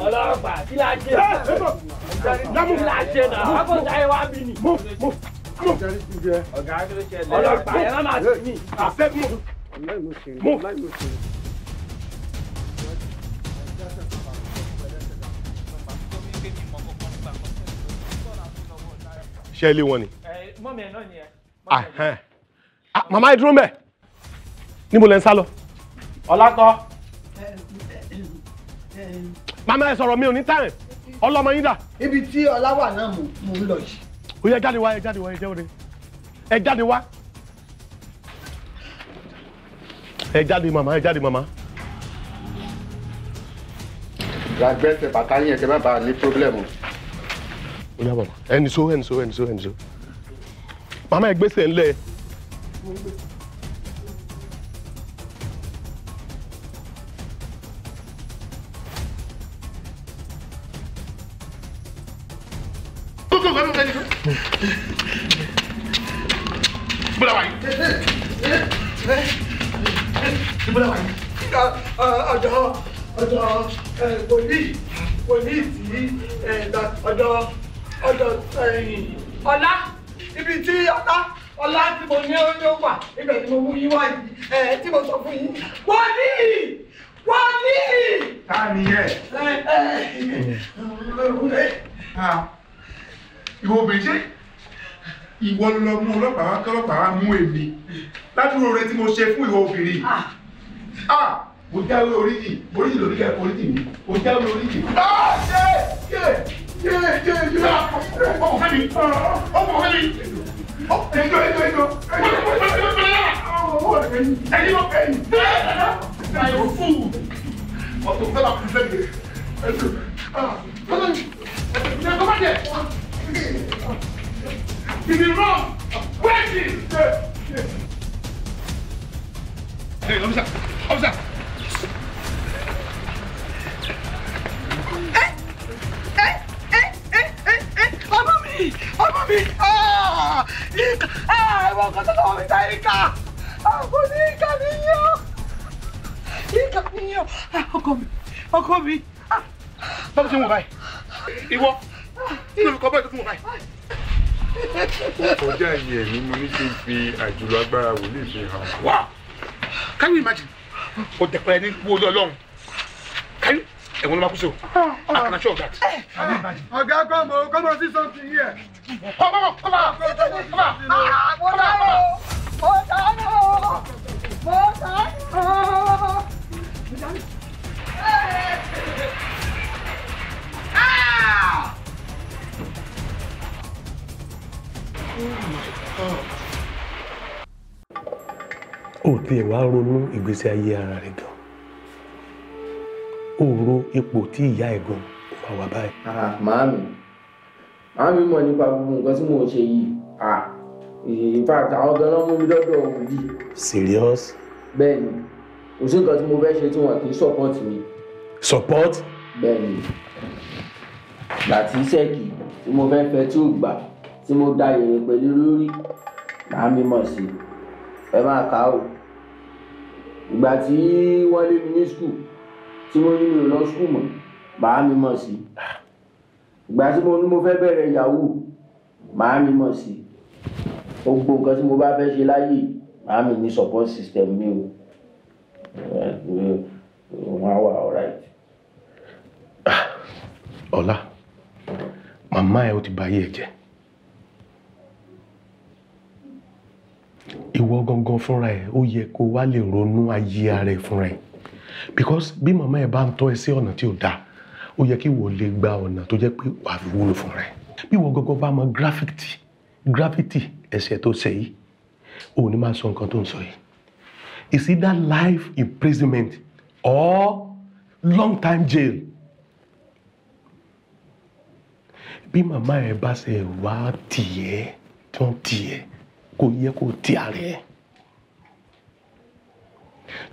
Ọlọ́pàá kí la ṣe? Kí la ṣe náà? Akọ̀tà ẹ wá bí ni. Ọ̀gá kí ló ṣẹlẹ̀? Ọlọ́pàá ẹ má máa tì mí. Move. Ṣé ilé wọn ni. Mọ́mí ẹ̀ náà ni ẹ. Màmá ẹ dúró mbẹ̀. Níbo lẹ ń sá lọ? Ọlákọ́. Màmá ẹ sọ̀rọ̀ mi ò ní time. Ọlọ́mọ yín dà. Ibi tí ọlá wà náà mò ń lọ yìí. Ó yẹ jáde wá, ẹ jáde wá, ẹ jáde. Ẹ jáde wá. Ẹ jáde màmá, ẹ jáde màmá. Gbàgbẹ́sẹ̀ bàtà yẹn kẹ́ má bàa ní pírọ́blẹ̀mù. Ó yá bàbá, ẹni so, ẹni so, ẹni so, ẹni so. Màmá ẹ gbèsè ńlẹ̀. Ọ̀dọ̀ ọ̀dọ̀ wòlíì wòlíì tí ọ̀dọ̀ ọ̀dọ̀ ọlá ibi tí ọlá ọlá tí mo ní ó wà ibẹ̀ ni mo mú yín wá yìí tí mo sọ fún yín wòlíì wòlíì. Ta ni yẹ? Ìwọ obìnrin ṣé ìwọ ló lọ mú ọlọ́pàá wá kọ́lọ́pàá wá mú èmi ládùúrò rẹ tí mo ṣe fún ìwọ obìnrin. Mo jáwé oríjì oríjì lórí kẹ́ oríjì mi mo jáwé oríjì. Ṣé ṣé ṣé ṣé ṣé ọkọ̀ fẹ́ mi ọkọ̀ fẹ́ mi ẹjọ́ ẹjọ́ ẹjọ́ ẹjọ́ ẹjọ́ fún ọ̀tọ̀ fẹ́ bá kú fẹ́ mi ẹjọ́ ẹjọ́ You be wrong. Where is it? Hey, officer, officer. Ọmọ mi, ọmọ mi, ìkà, ìwọ kan tó tọ́ mi ta ìkà, àwọn ní ìkà mi yọ, ìkà mi yọ, ọkọ mi, ọkọ mi. Báwo ṣe ń wọ báyìí? Ìwọ, kí ló fi kọ́ báyìí tó fún wọn báyìí? Kọjá iye ẹ̀mí mo ní kí n fi àjùlọ agbára wòlíì fi hàn. Wow! Can you imagine? O dẹ̀pẹ̀ ní wọlé Ọlọ́run. Can you? Ẹ̀wọ̀n ló máa kú sí o. I can assure you that. Can you imagine? Ọ̀gá kọ́mọ kọ́mọ sí something here. Come on, come on, come on. Mo dáná o, mo dáná o, mo dáná o. Ó tiẹ̀ wá ronú ìgbésí ayé ara rẹ̀ gan. Ó ro ipò tí ìyá ẹ̀ gan ó máa wà báyìí. Màámi, màámi mọ̀ nípa gbogbo nǹkan tí mò ń ṣe yìí. In fact, àwọn gan ló mú mi dọ́dọ̀ wòlíì. Serious? Bẹ́ẹ̀ni, kò sí nǹkan tí mo fẹ́ ṣe tí wọn kì í support mi. Support? Bẹ́ẹ̀ni, gbà tí sẹ́ẹ̀kì tí mo fẹ́ fẹ́ tí ò gbà tí mo da èrè pẹ̀lú lórí màámi mọ̀ sí ẹ máa kà á o. Ìgbà tí wọ́n lé mi ní skul tí mo ní mi ò lọ skul mọ́ màámi mọ̀ sí. Ìgbà tí mo ní mo fẹ́ bẹ̀rẹ̀ yahoo màámi mọ̀ sí. Gbogbo nǹkan tí mo bá fẹ́ ṣe láyé màámi ní support system mi o. Wọ́n á wà alright. Ọlá, màmá ẹ ó ti bà ayé ẹ jẹ́. Ìwọ gangan fúnra ẹ ó yẹ kó wá lè ronú ayé ara ẹ fúnra ẹ, because bí màmá ẹ bá ń tọ́ ẹ sí ọ̀nà tí ò dáa Ó yẹ kí wọ́n lè gba ọ̀nà tó jẹ́ pé wàá fi wúlò fún rẹ̀. Bí wọ́n gọ́gọ́ bá mọ gravity ẹ̀ṣẹ̀ tó ṣẹ̀ yìí, ò ní máa sọ nǹkan tó ń sọ yìí. It's either life imprisonment or long time jail. Bí màmá ẹ bá ṣe wá tiẹ̀ tí wọ́n tiẹ̀, kò yẹ kó ti ara ẹ̀.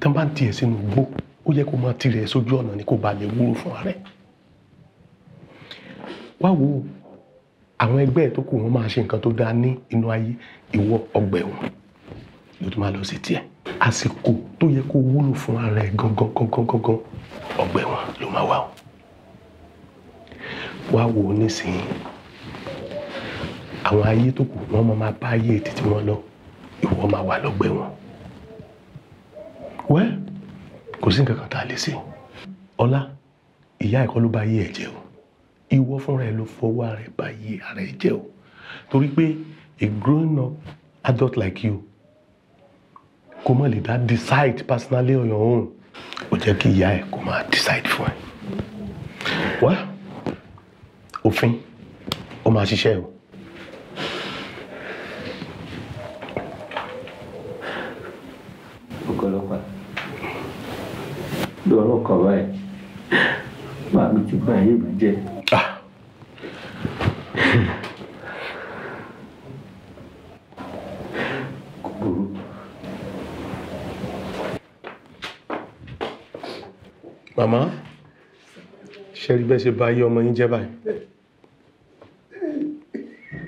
Tí wọ́n bá ń tiẹ̀ sínú igbó, ó yẹ kó máa tirẹ̀ sójú ọ̀nà ni kó ba lè wúlò fún ara ẹ̀. Wá wo àwọn ẹgbẹ́ ẹ̀ tó kù, wọ́n máa ṣe nǹkan tó dáa ní inú ayé, ìwọ ọgbà ẹ̀wọ̀n ló tún máa lọ sí tiẹ̀. Àsìkò tó yẹ kó wúlò fún ara ẹ̀ gangan gangan gangan, ọgbà ẹ̀wọ̀n ló máa wà o. Wá wo nísìnyí, àwọn ayé tó kù wọ́n máa bá ayé títí wọn lọ, ìwọ máa wà lọ́gbà ẹ̀wọ̀n. Wẹ́, kò sí nǹkan kan tá a lè ṣe. Ọlá, ìyá ẹ̀kọ́ ló bá ayé ẹ̀ jẹ́ o. Ìwọ fúnra ẹ ló fọwọ́ ara ẹ bá ayé ara ẹ jẹ́ o. Torí pé a grown up adult like you, kò má lè dá decide personally on your own. Ó jẹ́ kí ìyá ẹ̀ kó máa decide fún ẹ. Wá, òfin, ó máa ṣiṣẹ́ o. Ọ̀gá ọlọ́pàá, lọ́rọ̀ kan báyìí, màmí ti bá ayé mi jẹ́. Kò burú. Màmá, ṣe rí bẹ́ẹ̀ ṣe bá ayé ọmọ yín jẹ́ báyìí?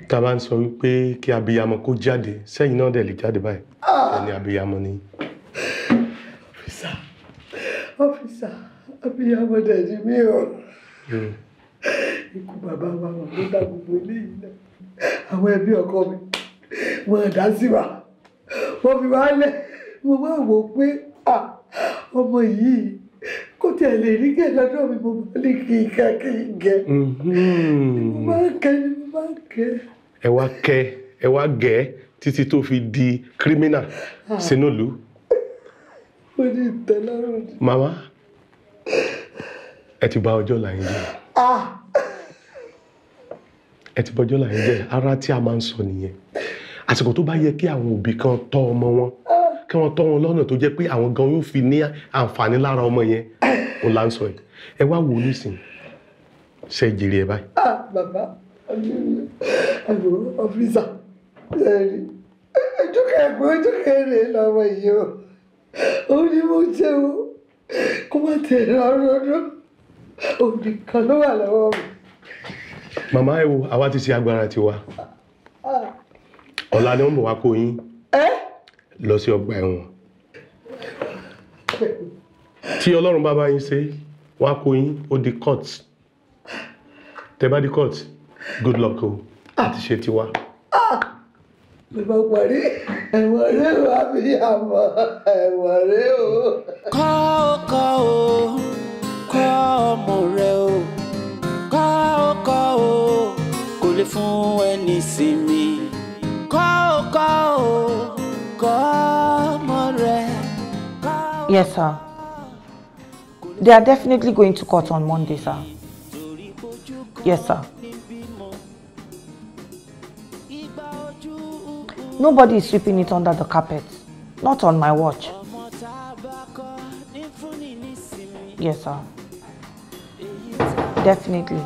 Tá a bá ń sọ wípé kí abiyamọ kó jáde, sẹ́yìn náà dẹ̀ lè jáde báyìí. Ẹni abiyamọ ni. Officer, abiyamọ dẹ̀ ni mí o. Ikú bàbá wa wà ló dá gbogbo eléyìí náà. Àwọn ẹbí ọkọ mi, wọn dá sí wa. Wọ́n fi wá lẹ̀. Mo máa wò pé ọmọ yìí kò tiẹ̀ lè rí gẹ̀ lọ́dọ̀ mi, mo máa ní kí n ká kí n gẹ̀. Mo máa ń kẹ́ ni mo máa ń kẹ́. Ẹ wá kẹ́, ẹ wá gẹ̀ títí tó fi di kírímínà sínú ìlú. Mo ní ìtẹ́lọ́rùn ni. Màmá, ẹ ti bà ọjọ́ ọ̀la yín jẹ́. Ẹ ti bà ọjọ́ ọ̀la yín jẹ́. Ara tí a máa ń sọ nìyẹn. Àsìkò tó bá yẹ kí àwọn òbí kan tọ́ ọmọ wọn, kí wọ́n tọ́ wọn lọ́nà tó jẹ́ pé àwọn gan yóò fi ní àǹfààní lára ọmọ yẹn, òun là ń sọ yìí. Ẹ wá wò ó nísìnyí, ṣe jèrè ẹ báyìí. Bàbá, ẹ̀wọ̀n officer, ojú kẹ̀kọ́ ojú kẹrè lọ́wọ́ yìí o. Ó ní mo ṣe o, kó má tẹ̀ lọ́rùn ọdún, òun nìkan ló wà lọ́wọ́ mi. Màmá, ẹ wo, àwa ti ṣe agbára tiwa. Ọ̀la ni wọ́n bọ̀ wá kó yín lọ sí ọgbà ẹ̀wọ̀n. Tí Ọlọ́run bá bá yín ṣe, wọ́n á kó yín, ó di court. Tẹ́ bá di court, good luck o, àti ṣe tiwa. Ló bá parí, ẹ̀wọ̀n rẹ̀ wá bí àmọ́ ẹ̀wọ̀n rẹ̀ o. Kọ́ ó kọ́ o, kọ́ ọmọ rẹ o, kọ́ ó kọ́ o, kò lè fún ẹni sinmi. Kọ́ ó kọ́ o, kọ́ ọmọ rẹ. Yes, sir. They are definitely going to court on Monday, sir. Yes, sir. Nobody is sweeping it under the carpet. Not on my watch. Yes, sir. Definitely.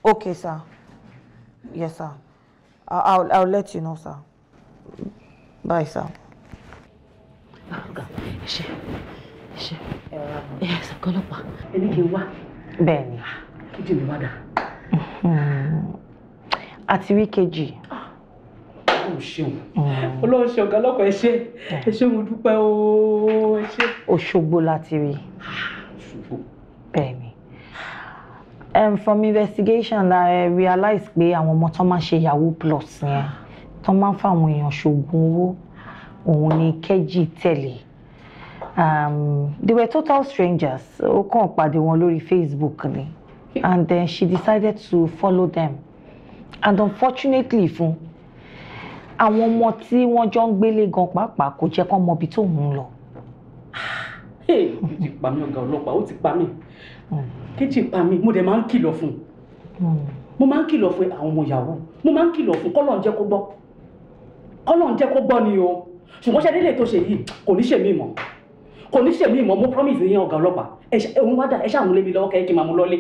Okay, sir. Yes, sir. I'll let you know, sir. Bye, sir. Ṣé ṣé ẹ ṣe ọlọ́pàá, ẹni kì í wá. Bẹ́ẹ̀ni. Kejì mi wá dà. Àti rí kejì. Ọlọ́run ṣeun. Ọlọ́run ṣeun, ọ̀gá ọlọ́pàá, ẹ ṣé. Ẹ ṣé, mo dúpẹ́ o, ẹ ṣé. Òṣogbo láti rí. Òṣogbo. Bẹ́ẹ̀ni. From investigation, I realized pé àwọn ọmọ tó máa ń ṣe yahoo plus yẹn, tó máa ń fáwọn èèyàn ṣoògùn owó, òun ni Kẹ́jì tẹ̀lé. They were total strangers. Ó kàn pàdé wọn lórí Facebook ni. And then she decided to follow them. And unfortunately fún àwọn ọmọ tí wọ́n jọ ń gbélé gan pàápàá, kò jẹ́ kán mọ ibi tó ń lọ. Kejì pa mí ọ̀gá ọlọ́pàá, ó ti pa mí. Kejì pa mí, mo dẹ̀ máa ń kìlọ̀ fún un. Mo máa ń kìlọ̀ fún àwọn ọmọ yahoo. Mo máa ń kìlọ̀ fún kọ́lọ̀ ń jẹ́ kó gbọ́. Kọ́lọ̀ ń jẹ́ kó gbọ́ ni o. Ṣùgbọ́n ṣe délé tó ṣe yìí kò ní ṣe mí mọ́. Kò ní ṣe mí mọ́, mo promise yín ọ̀gá ọlọ́pàá. Òun wá dà, ẹ ṣáà mú lé mi lọ́wọ́ kẹ́ kí n máa mú lọ́lé.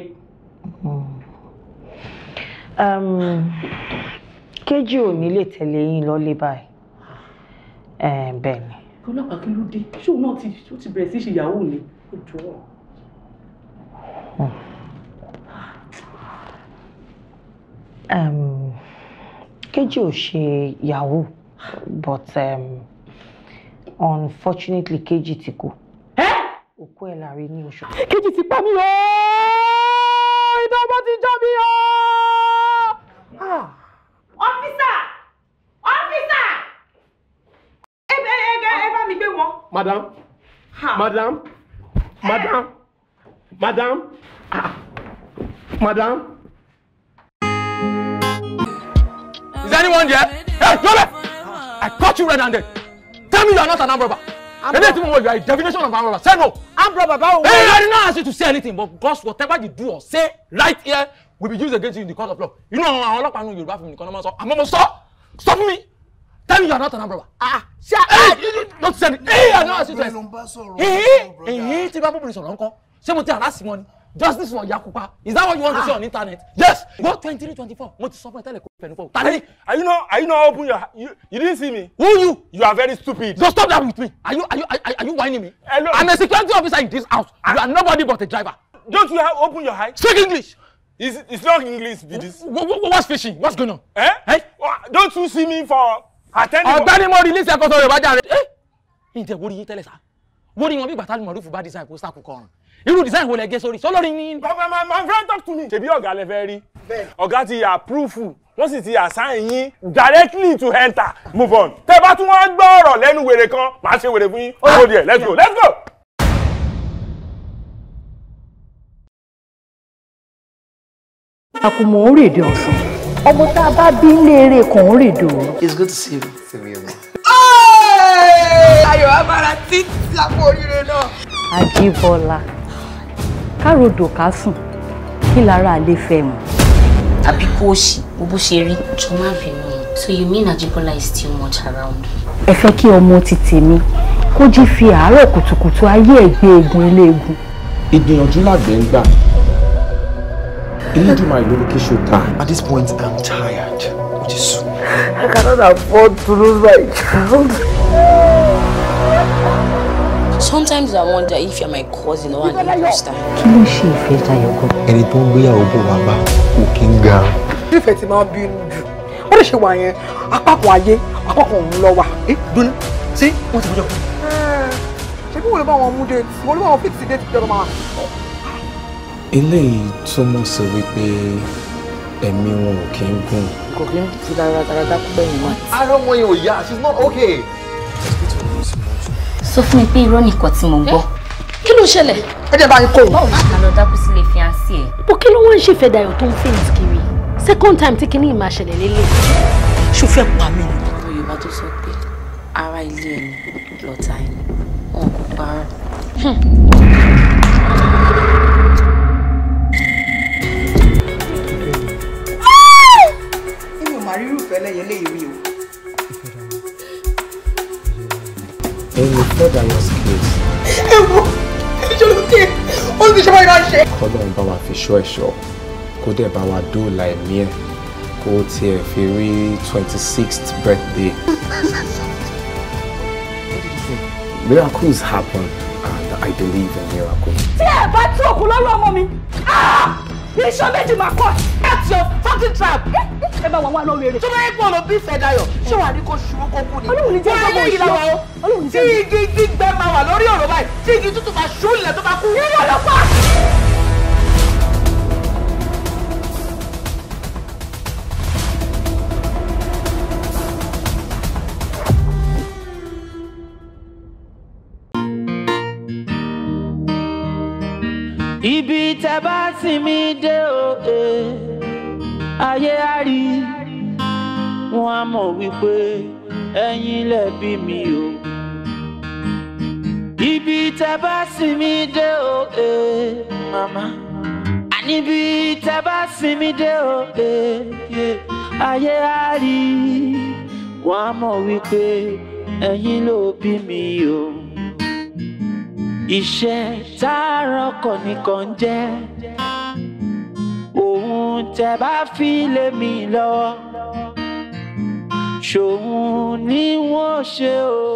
Kejì ò ní lè tẹ̀lé yín lọ́lé báyìí. Bẹ́ẹ̀ ni. Ọlọ́pàá kí ló dé? Ṣé òun náà ti bẹ̀rẹ̀ sí ṣe yahoo ni? Ó jọ ọ́. Kejì ò ṣe yahoo, but unfortunately Kejì ti kú. Òkú ẹ̀ la rí ní oṣù. Kejì ti pa mí ooo! Iná ọmọ ti já mi ooo! Officer! Officer! Ẹ bá mi gbé wọn. Madam, madam, madam, madam, madam. Is anyone there? Hey, Yobe! I caught you red-handed. Tell me you are not an armed robber. Anything more, you are a definition of armed robber. Say no. Armed robber, báwo? Hey, I did not ask you to say anything, but because whatever you do or say right here will be used against you in the court of law. You know, àwọn ọlọ́pàá nù Yorùbá fún mi nìkan náà máa sọ. Àmọ́ mo sọ, sọ fún mi. Tell me you are not an armed robber. Ah, hey, don't say it. Hey, I did not ask you to say. Hey, tí bá bóbìnrin sọ̀rọ̀ ńkọ́? Ṣé mo ti àrásì wọn ni? Justice for Yakupa. Is that what you want to see on internet? Yes. Go 23, 24. Mo ti sọ fún ẹ tẹ́lẹ̀ kó fẹnu fọ́. Tani. Are you not open your you didn't see me? Who you? You are very stupid. So stop that with me. Are you whining me? Hello. I'm a security officer in this house. You are nobody but a driver. Don't you have open your eyes? Speak English. It's not English, be this. What's fishing? What's going on? Eh? Eh? Don't you see me for attending? Ọ̀gbẹ́ni mo release ẹ̀kọ́ sọ̀rọ̀ ìbájá rẹ̀. Eh? Ǹjẹ́ wo rí yín tẹ́lẹ̀ sá? Wo rí wọn bí bàtà Mọ̀rúfù bá design kó sákòókò ọ̀run? Irú design wo lẹ gé sórí? Sọlọ́rí ní. My friend talk to me. Ṣebí ọ̀gá lẹ fẹ́ rí. Ọ̀gá ti approve, wọ́n sì ti assign yín directly to enter. Move on. Tẹ́ bá tún wọ́n gbọ́ ọ̀rọ̀ lẹ́nu wèrè kan, màá ṣe wèrè fún yín. Ó díẹ̀, let's go, let's go. Àkùmọ̀ ń rèdè ọ̀sán. Ọmọ tá a bá bí ń lé eré kan ń rèdè òru. It's good to see you. Ayọ̀ abara títí àpò oríire náà. Ajíbọ́lá, károdò ká sùn, kí lára àlè fẹ́ mọ̀. Àbí kó o ṣì, wo bó ṣe rí, jọ má bínú. So you mean Ajibola is still much around? Ẹ fẹ́ kí ọmọ ti tèmi kó jí fi àárọ̀ kùtùkùtù ayé ẹ̀ gbé egun eléegun. Ìgbìyànjú làgbẹ̀ ń gbà. Elédùmarè ló ní kí ṣe ta. At this point, I'm tired. Ó ti sú. I cannot afford to lose my child. Sometimes I wonder if you're my cousin or an imposter. Kí ló ṣe ìfẹ́ Dayọ̀ gan? Ẹni tó ń gbéyàwó bò wá bá kò kí ń ga. Ìfẹ́ ti máa ń bínú jù. Ó lè ṣe wà yẹn, apá kan ayé, apá kan òun lọ wà. Dúnú, ṣé wọ́n ti fọjọ́? Ṣé bí wọ́n lè bá wọn mú déètì? Wọ́n lè bá wọn fíìsì déètì jọba máa. Eléyìí túmọ̀ sí wípé ẹ̀mí wọn ò kí ń gùn. Kò kí ń fi dára dára dákú bẹ́yìn mọ́. Ara ọmọ yẹn ò yá, she's not okay. Sọ fún mi pé irọ́ nìkan tí mo gbọ́. Kí ló ṣẹlẹ̀? Ẹ jẹ́ bá yín kó o. Báwo ṣe lọ dákú sílé fiancé ẹ̀? Bó kí ló wọ́n ń ṣèfẹ́ Dayọ̀ tó ń faint kiri? Second time tí kinní máa ṣẹlẹ̀ lélẹ̀. Ṣó fẹ́ pa mí ni? Àwọn Yorùbá tó sọ pé ara ilé ẹni lọ̀tá ẹni, wọn kò parọ́. Èmi ò máa rí irúfẹ́ lẹ́yẹlé ìrí o. In Ifedayo's case. Ewo, ìṣòro ó ti ṣe báyìí máa ṣe. Kọ́lọ́run bá wa fi ṣọ́ ẹ̀ṣọ́, kó dẹ̀ bá wa dóòlà ẹ̀mí ẹ̀, kó tiẹ̀ fi rí 26th birthday. Miracles happen and I believe in miracles. Tí ẹ bá tú òkú lọ́rọ̀ ọmọ mi, iṣan méjì máa kọ́ That's your fucking trap. Ẹ bá wà wá lórí eré. Tó bá yẹ kó lọ bí Ìfẹ́dayọ̀, ṣé wàá ní kó ṣubú kó kú ni? Ọlọ́run ní jẹ́ Wọ́n ìjọba ilé ìlà wa o. Tí igi gbígbẹ máa wà lórí ọ̀rọ̀ báyìí, tí igi tútù máa ṣú ilẹ̀ tó máa kú. Irọ́ ló pa. Ibi tẹ́ bá sinmi dé o, ayé á rí, wọ́n á mọ̀ wípé ẹ̀yin lẹ bí mi o. Ibi tẹ́ bá sinmi dé o, màmá. Àníbi tẹ́ bá sinmi dé o, ayé á rí. Wọ́n á mọ̀ wípé ẹ̀yin ló bí mi o. Iṣẹ́ tààrọ̀ kọ̀ nìkan ń jẹ́. Òun tẹ́ bá fi lé mi lọ́wọ́, ṣòun ni wọ́n ṣe o.